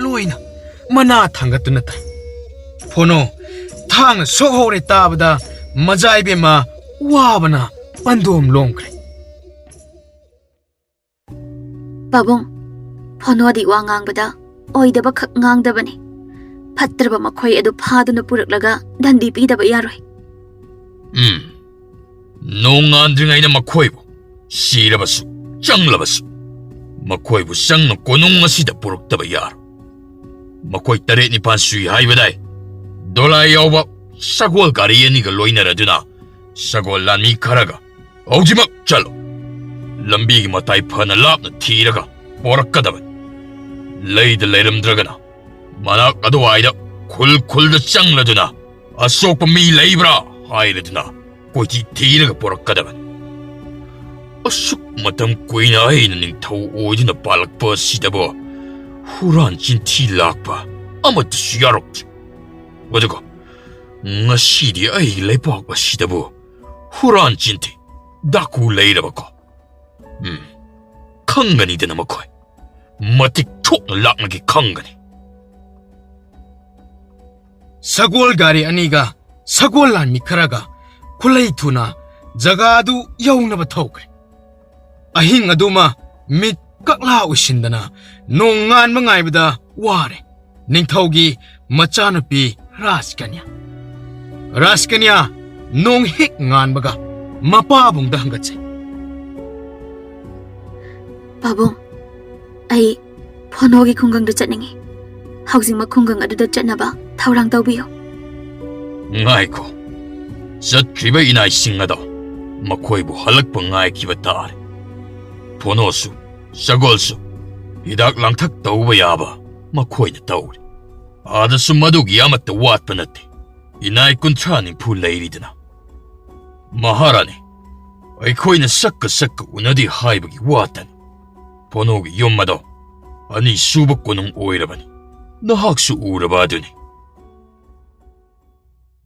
ꯂꯣꯏꯅ ꯃꯅꯥ ꯊꯥꯡꯒꯠꯇꯨꯅ ꯇꯥꯏ꯫ ꯐꯣꯅꯣ, ꯊꯥꯡꯅ ꯁꯣꯛꯍꯧꯔꯦ ꯇꯥꯕꯗ ꯃꯖꯥ ꯏꯕꯦꯝꯃ ꯋꯥꯕꯅ ꯄꯟꯗꯣꯝ ꯂꯣꯝꯈ꯭ꯔꯦ꯫ ꯄꯥꯕꯨꯡ, ꯐꯣꯅꯣꯗꯤ ꯋꯥ ꯉꯥꯡꯕꯗ ꯑꯣꯏꯗꯕ ꯈꯛ ꯉꯥꯡꯗꯕꯅꯤ꯫ ꯐꯠꯇ꯭ꯔꯕ ꯃꯈꯣꯏ ꯑꯗꯨ ꯐꯥꯗꯨꯅ ꯄꯨꯔꯛꯂꯒ ꯗꯟꯗꯤ ꯄꯤꯗꯕ ꯌꯥꯔꯣꯏ꯫ ꯎꯝ, ꯅꯣꯡꯉꯥꯟꯗ꯭ꯔꯤꯉꯩꯗ ꯃꯈꯣꯏꯕꯨ, ꯁꯤꯔꯕꯁꯨ, ꯆꯪꯂꯕꯁꯨ, ꯃꯈꯣꯏꯕꯨ ꯆꯪꯅ ꯀꯣꯅꯨꯡ ꯑꯁꯤꯗ ꯄꯨꯔꯛꯇꯕ ꯌꯥꯔꯣꯏ꯫ ꯃꯈꯣꯏ ꯇꯔꯦꯠ ꯅꯤꯄꯥꯜ ꯁꯨꯏ ꯍꯥꯏꯕꯗꯥꯏ? ꯗꯣꯂꯥꯏ ꯌꯥꯎꯕ ꯁꯒꯣꯜ ꯒꯥꯔꯤ ꯑꯅꯤꯒ ꯂꯣꯏꯅꯔꯗꯨꯅ ꯁꯒꯣꯜ ꯂꯥꯟꯃꯤ ꯈꯔꯒ ꯍꯧꯖꯤꯛꯃꯛ ꯆꯠꯂꯨ꯫ ꯂꯝꯕꯤꯒꯤ ꯃꯇꯥꯏ ꯐꯅ ꯂꯥꯞꯅ ꯊꯤꯔꯒ ꯄꯣꯔꯛꯀꯗꯕꯅꯤ꯫ ꯂꯩꯗ ꯂꯩꯔꯝꯗ꯭ꯔꯒꯅ ꯃꯅꯥꯛ ꯑꯗꯨꯋꯥꯏꯗ ꯈꯨꯜ ꯈꯨꯜꯗ ꯆꯪꯂꯗꯨꯅ ꯑꯁꯣꯛꯄ ꯃꯤ ꯂꯩꯕ꯭ꯔꯥ ꯍꯥꯏꯔꯗꯨꯅ ꯀꯣꯏꯊꯤ ꯊꯤꯔꯒ ꯄꯣꯔꯛꯀꯗꯕꯅꯤ꯫ ꯑꯁꯨꯛ ꯃꯇꯝ ꯀꯨꯏꯅ ꯑꯩꯅ ꯅꯤꯡꯊꯧ ꯑꯣꯏꯗꯨꯅ ꯄꯥꯜꯂꯛꯄ ꯑꯁꯤꯗꯕꯨ ꯍꯨꯔꯥꯟ ꯆꯤꯟꯊꯤ ꯂꯥꯛꯄ ꯑꯃꯠꯇꯁꯨ ꯌꯥꯎꯔꯛꯇ꯭ꯔꯤ꯫ ꯑꯗꯨꯒ ꯉꯁꯤꯗꯤ ꯑꯩꯒꯤ ꯂꯩꯕꯥꯛ ꯑꯁꯤꯗꯕꯨ ꯍꯨꯔꯥꯟ ꯆꯤꯟꯊꯤ ꯗꯥꯀꯨ ꯂꯩꯔꯕꯀꯣ? ꯎꯝ, ꯈꯪꯒꯅꯤꯗꯅ ꯃꯈꯣꯏ꯫ ꯃꯇꯤꯛ ꯊꯣꯛꯅ ꯂꯥꯛꯅꯒꯦ ꯈꯪꯒꯅꯤ꯫ ꯁꯒꯣꯜ ꯒꯥꯔꯤ ꯑꯅꯤꯒ ꯁꯒꯣꯜ ꯂꯥꯟꯃꯤ ꯈꯔꯒ ꯈꯨꯂꯩ ꯊꯨꯅ ꯖꯒꯥ ꯑꯗꯨ ꯌꯧꯅꯕ ꯊꯧꯈ꯭ꯔꯦ꯫ ꯑꯍꯤꯡ ꯑꯗꯨꯃ ꯃꯤꯠ ꯀꯛꯂꯥ ꯎꯏꯁꯤꯟꯗꯅ ꯅꯣꯡ ꯉꯥꯟꯕ ꯉꯥꯏꯕꯗ ꯋꯥꯔꯦ ꯅꯤꯡꯊꯧꯒꯤ ꯃꯆꯥꯅꯨꯄꯤ ꯔꯥꯖꯀꯟꯌꯥ꯫ ꯔꯥꯖꯀꯟꯌꯥ ꯅꯣꯡ ꯍꯦꯛ ꯉꯥꯟꯕꯒ ꯃꯄꯥꯕꯨꯡꯗ ꯍꯪꯒꯠꯆꯩ꯫ ꯄꯥꯕꯨꯡ, ꯑꯩ ꯐꯣꯅꯣꯒꯤ ꯈꯨꯡꯒꯪꯗ ꯆꯠꯅꯤꯡꯉꯤ꯫ ꯍꯧꯖꯤꯛꯃꯛ ꯈꯨꯡꯒꯪ ꯑꯗꯨꯗ ꯆꯠꯅꯕ ꯊꯧꯔꯥꯡ ꯇꯧꯕꯤꯌꯨ꯫ ꯉꯥꯏꯈꯣ꯫ ꯆꯠꯈ꯭ꯔꯤꯕ ꯏꯅꯥꯏꯁꯤꯡ ꯑꯗꯣ ꯃꯈꯣꯏꯕꯨ ꯍꯜꯂꯛꯄ ꯉꯥꯏꯈꯤꯕ ꯇꯥꯔꯦ꯫ ꯐꯣꯅꯣꯁꯨ, ꯁꯒꯣꯜꯁꯨ ꯍꯤꯗꯥꯛ ꯂꯥꯡꯊꯛ ꯇꯧꯕ ꯌꯥꯕ ꯃꯈꯣꯏꯅ ꯇꯧꯔꯤ꯫ ꯑꯥꯗꯁꯨ ꯃꯗꯨꯒꯤ ꯑꯃꯠꯇ ꯋꯥꯠꯄ ꯅꯠꯇꯦ꯫ ꯏꯅꯥꯏ ꯀꯨꯟꯊ꯭ꯔꯥ ꯅꯤꯐꯨ ꯂꯩꯔꯤꯗꯅ꯫ ꯃꯍꯥꯔꯥꯅꯤ, ꯑꯩꯈꯣꯏꯅ ꯁꯛꯀ ꯁꯛꯀ ꯎꯅꯗꯦ ꯍꯥꯏꯕꯒꯤ ꯋꯥꯇꯅꯤ꯫ ꯐꯣꯅꯣꯒꯤ ꯌꯨꯝ ꯑꯗꯣ ꯑꯅꯤꯁꯨꯕ ꯀꯣꯅꯨꯡ ꯑꯣꯏꯔꯕꯅꯤ꯫ ꯅꯍꯥꯛꯁꯨ ꯎꯔꯕ ꯑꯗꯨꯅꯤ꯫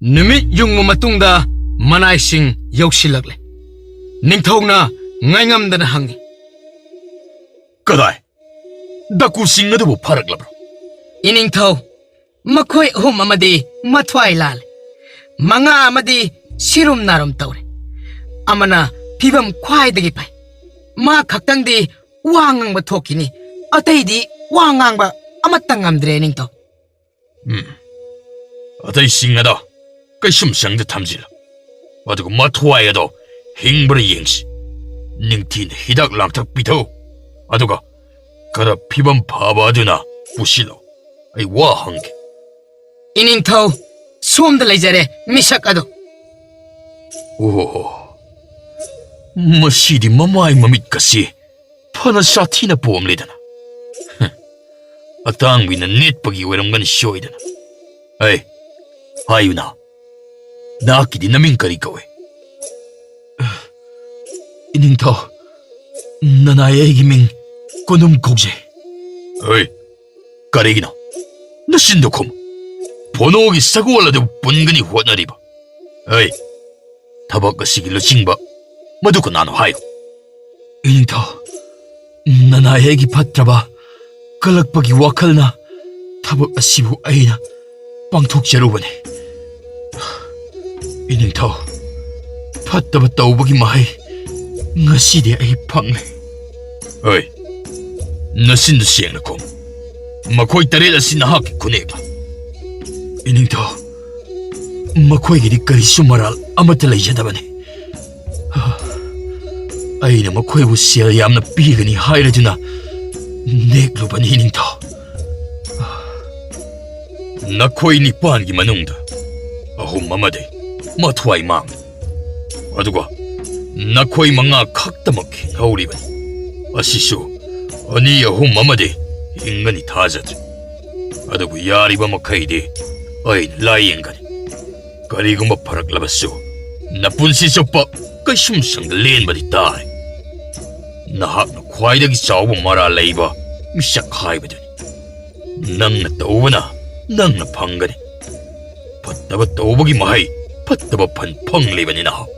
ꯅꯨꯃꯤꯠ ꯌꯨꯡꯕ ꯃꯇꯨꯡꯗ ꯃꯅꯥꯏꯁꯤꯡ ꯌꯧꯁꯤꯜꯂꯛꯂꯦ꯫ ꯅꯤꯡꯊꯧꯅ ꯉꯥꯏꯉꯝꯗꯅ ꯍꯪꯉꯤ꯫ ꯀꯗꯥꯏ? ꯗꯥꯀꯨꯁꯤꯡ ꯑꯗꯨꯕꯨ ꯐꯥꯔꯛꯂꯕ꯭ꯔꯣ? ꯏꯅꯤꯡꯊꯧ, ꯃꯈꯣꯏ ꯑꯍꯨꯝ ꯑꯃꯗꯤ ꯃꯊ꯭ꯋꯥꯏ ꯂꯥꯜꯂꯦ꯫ ꯃꯉꯥ ꯑꯃꯗꯤ ꯁꯤꯔꯨꯝ ꯅꯥꯔꯨꯝ ꯇꯧꯔꯦ꯫ ꯑꯃꯅ ꯐꯤꯕꯝ ꯈ꯭ꯋꯥꯏꯗꯒꯤ ꯐꯩ꯫ ꯃꯥ ꯈꯛꯇꯪꯗꯤ ꯋꯥ ꯉꯥꯡꯕ ꯊꯣꯛꯈꯤꯅꯤ, ꯑꯇꯩꯗꯤ ꯋꯥ ꯉꯥꯡꯕ ꯑꯃꯠꯇ ꯉꯝꯗ꯭ꯔꯦ, ꯅꯤꯡꯊꯧ꯫ ꯎꯝ꯫ ꯑꯇꯩꯁꯤꯡ ꯑꯗꯣ ꯀꯩꯁꯨꯝꯁꯪꯗ ꯊꯝꯖꯤꯜꯂꯨ꯫ ꯑꯗꯨꯒ ꯃꯊ꯭ꯋꯥꯏ ꯑꯗꯣ ꯍꯤꯡꯕ꯭ꯔꯥ ꯌꯦꯡꯁꯤ꯫ ꯅꯤꯡꯊꯤꯅ ꯍꯤꯗꯥꯛ ꯂꯥꯡꯊꯛ ꯄꯤꯊꯛꯎ꯫ ꯑꯗꯨꯒ ꯈꯔ ꯐꯤꯕꯝ ꯐꯕ ꯑꯗꯨꯅ ꯄꯨꯁꯤꯜꯂꯨ꯫ ꯑꯩ ꯋꯥ ꯍꯪꯒꯦ꯫ ꯏꯅꯤꯡꯊꯧ, ꯁꯣꯝꯗ ꯂꯩꯖꯔꯦ, ꯃꯤꯁꯛ ꯑꯗꯣ꯫ ꯑꯣꯍꯣ, ꯃꯁꯤꯗꯤ ꯃꯃꯥꯏ ꯃꯃꯤꯠꯀꯁꯤ ꯐꯅ ꯁꯥꯊꯤꯅ ꯄꯣꯝꯂꯦꯗꯅ꯫ ꯍ, ꯑꯇꯥꯡꯕꯤꯅ ꯅꯦꯠꯄꯒꯤ ꯑꯣꯏꯔꯝꯒꯅꯤ ꯁꯣꯏꯗꯅ꯫ ꯑꯩ, ꯍꯥꯏꯌꯨꯅ, ꯅꯍꯥꯛꯀꯤꯗꯤ ꯅꯃꯤꯡ ꯀꯔꯤ ꯀꯧꯏ? ꯏꯅꯤꯡꯊꯧ, ꯅꯅꯥꯏ ꯑꯩꯒꯤ ꯃꯤꯡ ꯀꯣꯅꯨꯝ ꯀꯧꯖꯩ꯫ ꯍꯣꯏ, ꯀꯔꯤꯒꯤꯅꯣ? ꯅꯆꯤꯟꯗꯨ ꯈꯨꯝ꯫ ꯐꯣꯅꯣꯒꯤ ꯁꯒꯣꯜ ꯑꯗꯨ ꯄꯨꯟꯒꯅꯤ ꯍꯣꯠꯅꯔꯤꯕ꯫ ꯍꯣꯏ, ꯊꯕꯛ ꯑꯁꯤꯒꯤ ꯂꯨꯆꯤꯡꯕ ꯃꯗꯨ ꯀꯅꯥꯅꯣ ꯍꯥꯏꯌꯨ꯫ ꯏꯅꯤꯡꯊꯧ, ꯅꯅꯥꯏ ꯑꯩꯒꯤ ꯐꯠꯇ꯭ꯔꯕ ꯀꯜꯂꯛꯄꯒꯤ ꯋꯥꯈꯜꯅ ꯊꯕꯛ ꯑꯁꯤꯕꯨ ꯑꯩꯅ ꯄꯥꯡꯊꯣꯛꯆꯔꯨꯕꯅꯤ꯫ ꯏꯅꯤꯡꯊꯧ, ꯐꯠꯇꯕ ꯇꯧꯕꯒꯤ ꯃꯍꯩ ꯉꯁꯤꯗꯤ ꯑꯩ ꯐꯪꯂꯦ꯫ ꯍꯣꯏ, ꯅꯆꯤꯟꯗꯨ ꯁꯦꯡꯅ ꯈꯨꯝ꯫ ꯃꯈꯣꯏ ꯇꯔꯦꯠ ꯑꯁꯤ ꯅꯍꯥꯛꯀꯤ ꯈꯨꯠꯅꯦꯛꯂ? ꯏꯅꯤꯡꯊꯧ, ꯃꯈꯣꯏꯒꯤꯗꯤ ꯀꯔꯤꯁꯨ ꯃꯔꯥꯜ ꯑꯃꯠꯇ ꯂꯩꯖꯗꯕꯅꯤ꯫ ꯑꯩꯅ ꯃꯈꯣꯏꯕꯨ ꯁꯦꯜ ꯌꯥꯝꯅ ꯄꯤꯒꯅꯤ ꯍꯥꯏꯔꯗꯨꯅ ꯅꯦꯛꯂꯨꯕꯅꯤ, ꯏꯅꯤꯡꯊꯧ꯫ ꯅꯈꯣꯏ ꯅꯤꯄꯥꯟꯒꯤ ꯃꯅꯨꯡꯗ ꯑꯍꯨꯝ ꯑꯃꯗꯤ ꯃꯊ꯭ꯋꯥꯏ ꯃꯥꯡꯂꯦ꯫ ꯑꯗꯨꯒ ꯅꯈꯣꯏ ꯃꯉꯥ ꯈꯛꯇꯃꯛ ꯍꯤꯡꯍꯧꯔꯤꯕꯅꯤ꯫ ꯑꯁꯤꯁꯨ ꯑꯅꯤ ꯑꯍꯨꯝ ꯑꯃꯗꯤ ꯍꯤꯡꯒꯅꯤ ꯊꯥꯖꯗ꯭ꯔꯦ꯫ ꯑꯗꯨꯕꯨ ꯌꯥꯔꯤꯕ ꯃꯈꯩꯗꯤ ꯑꯩꯅ ꯂꯥꯌꯦꯡꯒꯅꯤ꯫ ꯀꯔꯤꯒꯨꯝꯕ ꯐꯔꯛꯂꯕꯁꯨ ꯅꯄꯨꯟꯁꯤ ꯆꯨꯞꯄ ꯀꯩꯁꯨꯝꯁꯪꯗ ꯂꯦꯟꯕꯗꯤ ꯇꯥꯔꯦ꯫ ꯅꯍꯥꯛꯅ ꯈ꯭ꯋꯥꯏꯗꯒꯤ ꯆꯥꯎꯕ ꯃꯔꯥꯜ ꯂꯩꯕ ꯃꯤꯁꯛ ꯍꯥꯏꯕꯗꯨꯅꯤ꯫ ꯅꯪꯅ ꯇꯧꯕꯅ ꯅꯪꯅ ꯐꯪꯒꯅꯤ꯫ ꯐꯠꯇꯕ ꯇꯧꯕꯒꯤ ꯃꯍꯩ ꯐꯠꯇꯕ ꯐꯟ ꯐꯪꯂꯤꯕꯅꯤ ꯅꯍꯥꯛ꯫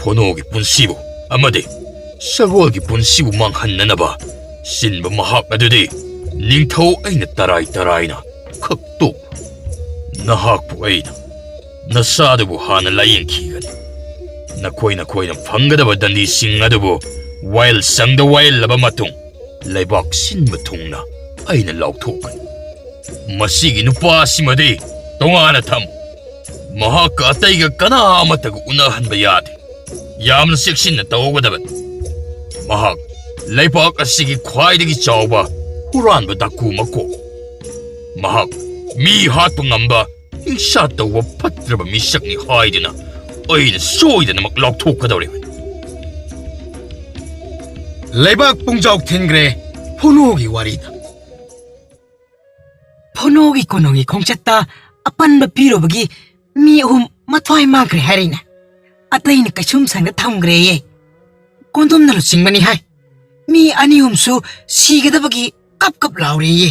ꯐꯣꯅꯣꯒꯤ ꯄꯨꯟꯁꯤꯕꯨ ꯑꯃꯗꯤ ꯁꯒꯣꯜꯒꯤ ꯄꯨꯟꯁꯤꯕꯨ ꯃꯥꯡꯍꯟꯅꯅꯕ ꯁꯤꯟꯕ ꯃꯍꯥꯛ ꯑꯗꯨꯗꯤ ꯅꯤꯡꯊꯧ ꯑꯩꯅ ꯇꯔꯥꯏ ꯇꯔꯥꯏꯅ ꯈꯛꯇꯣꯛ꯫ ꯅꯍꯥꯛꯄꯨ ꯑꯩꯅ ꯅꯁꯥꯗꯨꯕꯨ ꯍꯥꯟꯅ ꯂꯥꯌꯦꯡꯈꯤꯒꯅꯤ꯫ ꯅꯈꯣꯏ ꯅꯈꯣꯏꯅ ꯐꯪꯒꯗꯕ ꯗꯟꯗꯤꯁꯤꯡ ꯑꯗꯨꯕꯨ ꯋꯥꯌꯦꯜ ꯁꯪꯗ ꯋꯥꯌꯦꯜꯂꯕ ꯃꯇꯨꯡ ꯂꯩꯕꯥꯛ ꯁꯤꯟꯕ ꯊꯨꯡꯅ ꯑꯩꯅ ꯂꯥꯎꯊꯣꯛꯀꯅꯤ꯫ ꯃꯁꯤꯒꯤ ꯅꯨꯄꯥ ꯑꯁꯤꯃꯗꯤ ꯇꯣꯉꯥꯟꯅ ꯊꯝꯃꯨ꯫ ꯃꯍꯥꯛꯀ ꯑꯇꯩꯒ ꯀꯅꯥ ꯑꯃꯠꯇꯒ ꯎꯅꯍꯟꯕ ꯌꯥꯗꯦ꯫ ꯌꯥꯝꯅ ꯆꯦꯛꯁꯤꯟꯅ ꯇꯧꯒꯗꯕꯅꯤ꯫ ꯃꯍꯥꯛ ꯂꯩꯕꯥꯛ ꯑꯁꯤꯒꯤ ꯈ꯭ꯋꯥꯏꯗꯒꯤ ꯆꯥꯎꯕ ꯍꯨꯔꯥꯟꯕ ꯗꯥꯀꯨ ꯃꯀꯣꯛ꯫ ꯃꯍꯥꯛ ꯃꯤ ꯍꯥꯠꯄ ꯉꯝꯕ ꯍꯤꯡꯁꯥ ꯇꯧꯕ ꯐꯠꯇ꯭ꯔꯕ ꯃꯤꯁꯛꯅꯤ ꯍꯥꯏꯗꯨꯅ ꯑꯩꯅ ꯁꯣꯏꯗꯅꯃꯛ ꯂꯥꯎꯊꯣꯛꯀꯗꯧꯔꯤꯕꯅꯤ꯫ ꯂꯩꯕꯥꯛ ꯄꯨꯡꯖꯥꯎ ꯊꯤꯟꯈ꯭ꯔꯦ ꯐꯨꯅꯣꯒꯤ ꯋꯥꯔꯤꯗ꯫ ꯐꯨꯅꯣꯒꯤ ꯀꯣꯅꯨꯡꯒꯤ ꯈꯣꯡꯆꯠꯇ ꯑꯄꯟꯕ ꯄꯤꯔꯨꯕꯒꯤ ꯃꯤ ꯑꯍꯨꯝ ꯃꯊ꯭ꯋꯥꯏ ꯃꯥꯡꯈ꯭ꯔꯦ ꯍꯥꯏꯔꯤꯅꯦ꯫ ꯑꯇꯩꯅ ꯀꯩꯁꯨꯝ ꯁꯪꯗ ꯊꯝꯈ꯭ꯔꯦꯌꯦ꯫ ꯀꯣꯟꯗꯨꯝꯅ ꯂꯨꯆꯤꯡꯕꯅꯤ ꯍꯥꯏ꯫ ꯃꯤ ꯑꯅꯤ ꯑꯍꯨꯝꯁꯨ ꯁꯤꯒꯗꯕꯒꯤ ꯀꯞ ꯀꯞ ꯂꯥꯎꯔꯦꯌꯦ꯫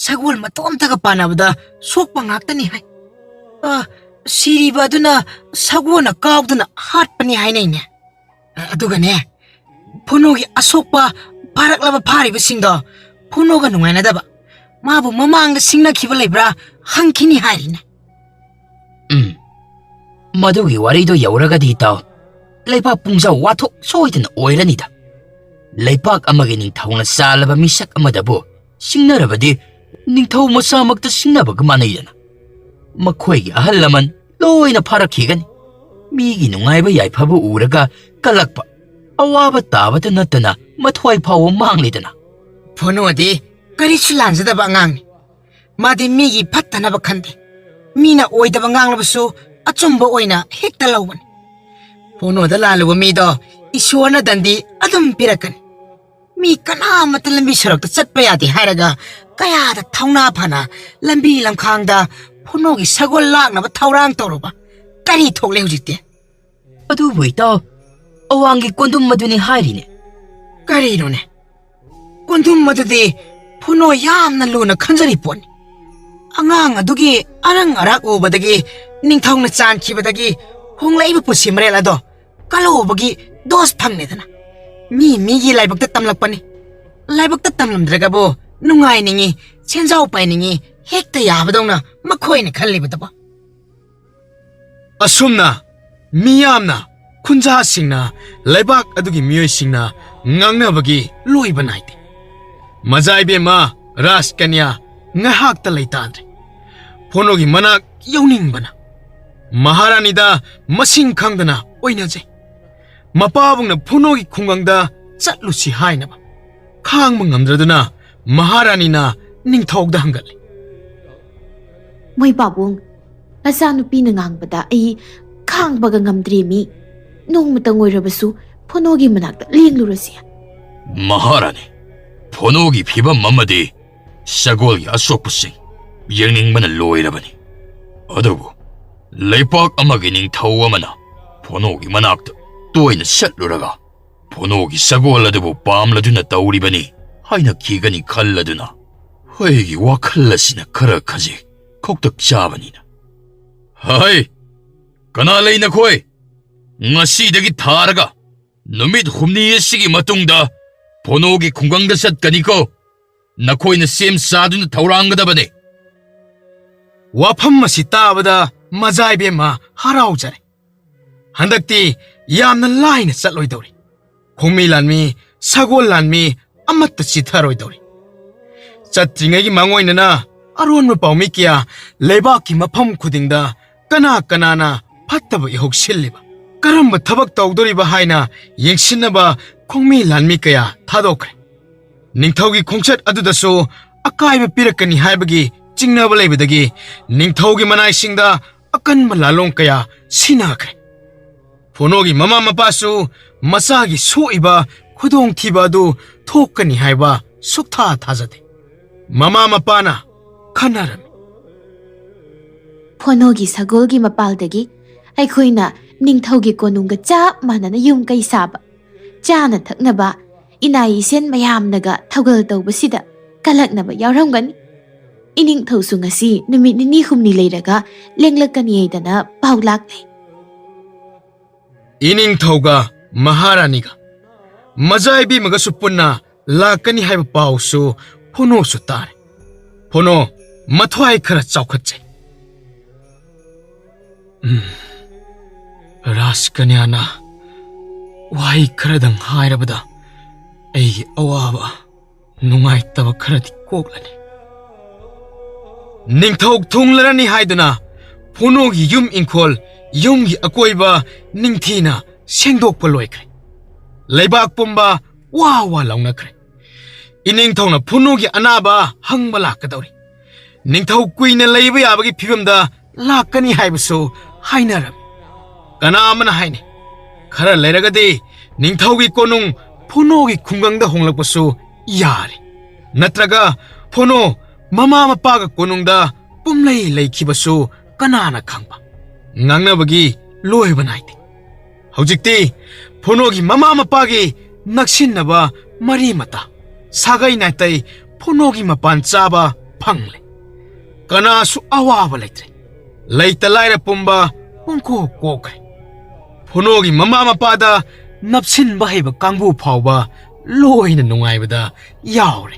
ꯁꯒꯣꯜ ꯃꯇꯣꯝꯇꯒ ꯄꯥꯟꯅꯕꯗ ꯁꯣꯛꯄ ꯉꯥꯛꯇꯅꯤ ꯍꯥꯏ꯫ ꯑ, ꯁꯤꯔꯤꯕ ꯑꯗꯨꯅ ꯁꯒꯣꯜꯅ ꯀꯥꯎꯗꯨꯅ ꯍꯥꯠꯄꯅꯤ ꯍꯥꯏꯅꯩꯅꯦ꯫ ꯑ, ꯑꯗꯨꯒꯅꯦ, ꯐꯨꯅꯣꯒꯤ ꯑꯁꯣꯛꯄ ꯐꯥꯔꯛꯂꯕ ꯐꯥꯔꯤꯕꯁꯤꯡꯗꯣ ꯐꯨꯅꯣꯒ ꯅꯨꯡꯉꯥꯏꯅꯗꯕ, ꯃꯥꯕꯨ ꯃꯃꯥꯡꯗ ꯁꯤꯡꯅꯈꯤꯕ ꯂꯩꯕ꯭ꯔꯥ ꯍꯪꯈꯤꯅꯤ ꯍꯥꯏꯔꯤꯅꯦ꯫ ꯎꯝ, ꯃꯗꯨꯒꯤ ꯋꯥꯔꯤꯗꯣ ꯌꯧꯔꯒꯗꯤ ꯏꯇꯥꯎ, ꯂꯩꯕꯥꯛ ꯄꯨꯡꯖꯥꯎ ꯋꯥꯊꯣꯛ ꯁꯣꯏꯗꯅ ꯑꯣꯏꯔꯅꯤꯗ꯫ ꯂꯩꯕꯥꯛ ꯑꯃꯒꯤ ꯅꯤꯡꯊꯧꯅ ꯆꯥꯜꯂꯕ ꯃꯤꯁꯛ ꯑꯃꯗꯕꯨ ꯁꯤꯡꯅꯔꯕꯗꯤ ꯅꯤꯡꯊꯧ ꯃꯁꯥꯃꯛꯇ ꯁꯤꯡꯅꯕꯒ ꯃꯥꯟꯅꯩꯗꯅ꯫ ꯃꯈꯣꯏꯒꯤ ꯑꯍꯜ ꯂꯃꯟ ꯂꯣꯏꯅ ꯐꯥꯔꯛꯈꯤꯒꯅꯤ꯫ ꯃꯤꯒꯤ ꯅꯨꯡꯉꯥꯏꯕ ꯌꯥꯏꯐꯕ ꯎꯔꯒ ꯀꯜꯂꯛꯄ, ꯑꯋꯥꯕ ꯇꯥꯕꯇ ꯅꯠꯇꯅ ꯃꯊ꯭ꯋꯥꯏ ꯐꯥꯎꯕ ꯃꯥꯡꯂꯤꯗꯅ꯫ ꯐꯨꯅꯣꯗꯤ ꯀꯔꯤꯁꯨ ꯂꯥꯟꯖꯗꯕ ꯑꯉꯥꯡꯅꯤ꯫ ꯃꯥꯗꯤ ꯃꯤꯒꯤ ꯐꯠꯇꯅꯕ ꯈꯟꯗꯦ꯫ ꯃꯤꯅ ꯑꯣꯏꯗꯕ ꯉꯥꯡꯂꯕꯁꯨ ꯑꯆꯨꯝꯕ ꯑꯣꯏꯅ ꯍꯦꯛꯇ ꯂꯧꯕꯅꯤ꯫ ꯐꯨꯅꯣꯗ ꯂꯥꯜꯂꯨꯕ ꯃꯤꯗꯣ ꯏꯁꯣꯔꯅ ꯗꯟꯗꯤ ꯑꯗꯨꯝ ꯄꯤꯔꯛꯀꯅꯤ꯫ ꯃꯤ ꯀꯅꯥꯃꯠꯇ ꯂꯝꯕꯤ ꯁꯣꯔꯣꯛꯇ ꯆꯠꯄ ꯌꯥꯗꯦ ꯍꯥꯏꯔꯒ ꯀꯌꯥꯗ ꯊꯧꯅꯥ ꯐꯅ ꯂꯝꯕꯤ ꯂꯝꯈꯥꯡꯗ ꯐꯨꯅꯣꯒꯤ ꯁꯒꯣꯜ ꯂꯥꯛꯅꯕ ꯊꯧꯔꯥꯡ ꯇꯧꯔꯨꯕ꯫ ꯀꯔꯤ ꯊꯣꯛꯂꯦ ꯍꯧꯖꯤꯛꯇꯤ? ꯑꯗꯨꯕꯨ ꯏꯇꯥꯎ, ꯑꯋꯥꯡꯒꯤ ꯀꯣꯟꯗꯨꯝ ꯑꯗꯨꯅꯤ ꯍꯥꯏꯔꯤꯅꯦ꯫ ꯀꯔꯤꯅꯣꯅꯦ? ꯀꯣꯟꯗꯨꯝ ꯑꯗꯨꯗꯤ ꯐꯨꯅꯣ ꯌꯥꯝꯅ ꯂꯨꯅ ꯈꯟꯖꯔꯤ ꯄꯣꯠꯅꯤ꯫ ꯑꯉꯥꯡ ꯑꯗꯨꯒꯤ ꯑꯔꯪ ꯑꯔꯥꯛ ꯎꯕꯗꯒꯤ, ꯅꯤꯡꯊꯧꯅ ꯆꯥꯟꯈꯤꯕꯗꯒꯤ ꯍꯣꯡꯂꯛꯏꯕ ꯄꯨꯟꯁꯤ ꯃꯔꯦꯜ ꯑꯗꯣ ꯀꯜꯍꯧꯕꯒꯤ ꯗꯣꯁ ꯐꯪꯂꯦꯗꯅ꯫ ꯃꯤ ꯃꯤꯒꯤ ꯂꯥꯏꯕꯛꯇ ꯇꯝꯂꯛꯄꯅꯤ꯫ ꯂꯥꯏꯕꯛꯇ ꯇꯝꯂꯝꯗ꯭ꯔꯒꯕꯨ ꯅꯨꯡꯉꯥꯏꯅꯤꯡꯉꯤ, ꯁꯦꯟꯖꯥꯎ ꯄꯥꯏꯅꯤꯡꯉꯤ ꯍꯦꯛꯇ ꯌꯥꯕꯗꯧꯅ ꯃꯈꯣꯏꯅ ꯈꯜꯂꯤꯕꯗꯨꯕꯨ꯫ ꯑꯁꯨꯝꯅ ꯃꯤꯌꯥꯝꯅ, ꯈꯨꯟꯖꯥꯁꯤꯡꯅ, ꯂꯩꯕꯥꯛ ꯑꯗꯨꯒꯤ ꯃꯤꯑꯣꯏꯁꯤꯡꯅ ꯉꯥꯡꯅꯕꯒꯤ ꯂꯣꯏꯕ ꯅꯥꯏꯗꯦ꯫ ꯃꯖꯥ ꯏꯕꯦꯝꯃ ꯔꯥꯖꯀꯟꯌꯥ ꯉꯥꯏꯍꯥꯛꯇ ꯂꯩꯇꯥꯗ꯭ꯔꯦ꯫ ꯐꯣꯅꯣꯒꯤ ꯃꯅꯥꯛ ꯌꯧꯅꯤꯡꯕꯅ ꯃꯍꯥꯔꯥꯅꯤꯗ ꯃꯁꯤꯡ ꯈꯪꯗꯅ ꯑꯣꯏꯅꯖꯩ꯫ ꯃꯄꯥꯕꯨꯡꯅ ꯐꯣꯅꯣꯒꯤ ꯈꯨꯡꯒꯪꯗ ꯆꯠꯂꯨꯁꯤ ꯍꯥꯏꯅꯕ ꯈꯥꯡꯕ ꯉꯝꯗ꯭ꯔꯗꯨꯅ ꯃꯍꯥꯔꯥꯅꯤꯅ ꯅꯤꯡꯊꯧꯗ ꯍꯪꯒꯠꯂꯤ꯫ ꯃꯣꯏ ꯄꯥꯕꯨꯡ, ꯃꯆꯥꯅꯨꯄꯤꯅ ꯉꯥꯡꯕꯗ ꯑꯩ ꯈꯥꯡꯕꯒ ꯉꯝꯗ꯭ꯔꯦꯃꯤ꯫ ꯅꯣꯡꯃꯇꯪ ꯑꯣꯏꯔꯕꯁꯨ ꯐꯣꯅꯣꯒꯤ ꯃꯅꯥꯛꯇ ꯂꯦꯡꯂꯨꯔꯁꯤ꯫ ꯃꯍꯥꯔꯥꯅꯤ, ꯐꯣꯅꯣꯒꯤ ꯐꯤꯕꯝ ꯑꯃꯗꯤ ꯁꯒꯣꯜꯒꯤ ꯑꯁꯣꯛꯄꯁꯤꯡ ꯌꯦꯡꯅꯤꯡꯕꯅ ꯂꯣꯏꯔꯕꯅꯤ꯫ ꯑꯗꯨꯕꯨ ꯂꯩꯄꯥꯛ ꯑꯃꯒꯤ ꯅꯤꯡꯊꯧ ꯑꯃꯅ ꯐꯣꯅꯣꯒꯤ ꯃꯅꯥꯛꯇ ꯇꯣꯏꯅ ꯆꯠꯂꯨꯔꯒ ꯐꯣꯅꯣꯒꯤ ꯁꯒꯣꯜ ꯑꯗꯨꯕꯨ ꯄꯥꯝꯂꯗꯨꯅ ꯇꯧꯔꯤꯕꯅꯤ ꯍꯥꯏꯅ ꯈꯤꯒꯅꯤ ꯈꯜꯂꯗꯨꯅ ꯑꯩꯒꯤ ꯋꯥꯈꯜ ꯑꯁꯤꯅ ꯈꯔ ꯈꯖꯤꯛ ꯈꯧꯇꯛ ꯆꯥꯕꯅꯤꯅ꯫ ꯍꯩ! ꯀꯅꯥ ꯂꯩ ꯅꯈꯣꯏ? ꯉꯁꯤꯗꯒꯤ ꯊꯥꯔꯒ ꯅꯨꯃꯤꯠ ꯍꯨꯝꯅꯤ ꯑꯁꯤꯒꯤ ꯃꯇꯨꯡꯗ ꯐꯣꯅꯣꯒꯤ ꯈꯨꯡꯒꯪꯗ ꯆꯠꯀꯅꯤꯀꯣ꯫ ꯅꯈꯣꯏꯅ ꯁꯦꯝ ꯁꯥꯗꯨꯅ ꯊꯧꯔꯥꯡꯒꯗꯕꯅꯤ꯫ ꯋꯥꯐꯝ ꯑꯁꯤ ꯇꯥꯕꯗ ꯃꯖꯥꯏꯕꯦꯝꯃ ꯍꯔꯥꯎꯖꯔꯦ꯫ ꯍꯟꯗꯛꯇꯤ ꯌꯥꯝꯅ ꯂꯥꯏꯅ ꯆꯠꯂꯣꯏꯗꯧꯔꯤ꯫ ꯈꯣꯡꯃꯤ ꯂꯥꯟꯃꯤ, ꯁꯒꯣꯜ ꯂꯥꯟꯃꯤ ꯑꯃꯠꯇ ꯆꯤꯊꯔꯣꯏꯗꯧꯔꯤ꯫ ꯆꯠꯇ꯭ꯔꯤꯉꯩꯒꯤ ꯃꯥꯡꯑꯣꯏꯅꯅ ꯑꯔꯣꯟꯕ ꯄꯥꯎꯃꯤ ꯀꯌꯥ ꯂꯩꯕꯥꯛꯀꯤ ꯃꯐꯝ ꯈꯨꯗꯤꯡꯗ ꯀꯅꯥ ꯀꯅꯥꯅ ꯐꯠꯇꯕ ꯏꯍꯧ ꯁꯤꯜꯂꯤꯕ, ꯀꯔꯝꯕ ꯊꯕꯛ ꯇꯧꯗꯣꯔꯤꯕ ꯍꯥꯏꯅ ꯌꯦꯡꯁꯤꯟꯅꯕ ꯈꯣꯡꯃꯤ ꯂꯥꯟꯃꯤ ꯀꯌꯥ ꯊꯥꯗꯣꯛꯈ꯭ꯔꯦ꯫ ꯅꯤꯡꯊꯧꯒꯤ ꯈꯣꯡꯆꯠ ꯑꯗꯨꯗꯁꯨ ꯑꯀꯥꯏꯕ ꯄꯤꯔꯛꯀꯅꯤ ꯍꯥꯏꯕꯒꯤ ꯆꯤꯡꯅꯕ ꯂꯩꯕꯗꯒꯤ ꯅꯤꯡꯊꯧꯒꯤ ꯃꯅꯥꯏꯁꯤꯡꯗ ꯑꯀꯟꯕ ꯂꯥꯂꯣꯡ ꯀꯌꯥ ꯁꯤꯟꯅꯈ꯭ꯔꯦ꯫ ꯐꯣꯅꯣꯒꯤ ꯃꯃꯥ ꯃꯄꯥꯁꯨ ꯃꯆꯥꯒꯤ ꯁꯣꯛꯏꯕ ꯈꯨꯗꯣꯡꯊꯤꯕ ꯑꯗꯨ ꯊꯣꯛꯀꯅꯤ ꯍꯥꯏꯕ ꯁꯨꯛꯊꯥ ꯊꯥꯖꯗꯦ꯫ ꯃꯃꯥ ꯃꯄꯥꯅ ꯈꯟꯅꯔꯝꯃꯤ꯫ ꯐꯣꯅꯣꯒꯤ ꯁꯒꯣꯜꯒꯤ ꯃꯄꯥꯜꯗꯒꯤ ꯑꯩꯈꯣꯏꯅ ꯅꯤꯡꯊꯧꯒꯤ ꯀꯣꯅꯨꯡꯒ ꯆꯞ ꯃꯥꯟꯅꯅ ꯌꯨꯝ ꯀꯩ ꯁꯥꯕ, ꯆꯥꯅ ꯊꯛꯅꯕ, ꯏꯅꯥꯏ ꯏꯁꯦꯟ ꯃꯌꯥꯝꯅꯒ ꯊꯧꯒꯜ ꯇꯧꯕꯁꯤꯗ ꯀꯂꯛꯅꯕ ꯌꯥꯎꯔꯝꯒꯅꯤ꯫ ꯏꯅꯤꯡꯊꯧꯁꯨ ꯉꯁꯤ ꯅꯨꯃꯤꯠ ꯅꯤꯅꯤ ꯍꯨꯝꯅꯤ ꯂꯩꯔꯒ ꯂꯦꯡꯂꯛꯀꯅꯤ ꯍꯥꯏꯗꯅ ꯄꯥꯎ ꯂꯥꯛꯂꯦ꯫ ꯏꯅꯤꯡꯊꯧꯒ ꯃꯍꯥꯔꯥꯅꯤꯒ ꯃꯖꯥꯏꯕꯤꯃꯒꯁꯨ ꯄꯨꯟꯅ ꯂꯥꯛꯀꯅꯤ ꯍꯥꯏꯕ ꯄꯥꯎꯁꯨ ꯐꯣꯅꯣꯁꯨ ꯇꯥꯔꯦ꯫ ꯐꯣꯅꯣ ꯃꯊ꯭ꯋꯥꯏ ꯈꯔ ꯆꯥꯎꯈꯠꯆꯩ꯫ ꯎꯝ, ꯔꯥꯖꯀꯟꯌꯥꯅ ꯋꯥꯍꯩ ꯈꯔꯗꯪ ꯍꯥꯏꯔꯕꯗ ꯑꯩꯒꯤ ꯑꯋꯥꯕ ꯅꯨꯡꯉꯥꯏꯇꯕ ꯈꯔꯗꯤ ꯀꯣꯛꯂꯅꯤ꯫ ꯅꯤꯡꯊꯧ ꯊꯨꯡꯂꯔꯅꯤ ꯍꯥꯏꯗꯨꯅ ꯐꯣꯅꯣꯒꯤ ꯌꯨꯝ ꯏꯪꯈꯣꯜ, ꯌꯨꯝꯒꯤ ꯑꯀꯣꯏꯕ ꯅꯤꯡꯊꯤꯅ ꯁꯦꯡꯗꯣꯛꯄ ꯂꯣꯏꯈ꯭ꯔꯦ꯫ ꯂꯩꯕꯥꯛ ꯄꯨꯝꯕ ꯋꯥ ꯋꯥ ꯂꯥꯎꯅꯈ꯭ꯔꯦ꯫ ꯏꯅꯤꯡꯊꯧꯅ ꯐꯣꯅꯣꯒꯤ ꯑꯅꯥꯕ ꯍꯪꯕ ꯂꯥꯛꯀꯗꯧꯔꯤ꯫ ꯅꯤꯡꯊꯧ ꯀꯨꯏꯅ ꯂꯩꯕ ꯌꯥꯕꯒꯤ ꯐꯤꯕꯝꯗ ꯂꯥꯛꯀꯅꯤ ꯍꯥꯏꯕꯁꯨ ꯍꯥꯏꯅꯔꯝꯃꯤ꯫ ꯀꯅꯥ ꯑꯃꯅ ꯍꯥꯏꯅꯩ, ꯈꯔ ꯂꯩꯔꯒꯗꯤ ꯅꯤꯡꯊꯧꯒꯤ ꯀꯣꯅꯨꯡ ꯐꯣꯅꯣꯒꯤ ꯈꯨꯡꯒꯪꯗ ꯍꯣꯡꯂꯛꯄꯁꯨ ꯌꯥꯔꯦ꯫ ꯅꯠꯇ꯭ꯔꯒ ꯐꯣꯅꯣ ꯃꯃꯥ ꯃꯄꯥꯒ ꯀꯣꯅꯨꯡꯗ ꯄꯨꯝꯂꯩ ꯂꯩꯈꯤꯕꯁꯨ ꯀꯅꯥꯅ ꯈꯪꯕ? ꯉꯥꯡꯅꯕꯒꯤ ꯂꯣꯏꯕ ꯅꯥꯏꯗꯦ꯫ ꯍꯧꯖꯤꯛꯇꯤ ꯐꯣꯅꯣꯒꯤ ꯃꯃꯥ ꯃꯄꯥꯒꯤ ꯅꯛꯁꯤꯟꯅꯕ ꯃꯔꯤ ꯃꯇꯥ, ꯁꯥꯒꯩ ꯅꯥꯇꯩ ꯐꯣꯅꯣꯒꯤ ꯃꯄꯥꯟ ꯆꯥꯕ ꯐꯪꯂꯦ꯫ ꯀꯅꯥꯁꯨ ꯑꯋꯥꯕ ꯂꯩꯇ꯭ꯔꯦ꯫ ꯂꯩꯇ ꯂꯥꯏꯔ ꯄꯨꯝꯕ ꯄꯨꯡꯀꯣꯛ ꯀꯣꯛꯈ꯭ꯔꯦ꯫ ꯐꯣꯅꯣꯒꯤ ꯃꯃꯥ ꯃꯄꯥꯗ ꯅꯞꯁꯤꯟꯕ ꯍꯩꯕ ꯀꯥꯡꯕꯨ ꯐꯥꯎꯕ ꯂꯣꯏꯅ ꯅꯨꯡꯉꯥꯏꯕꯗ ꯌꯥꯎꯔꯦ꯫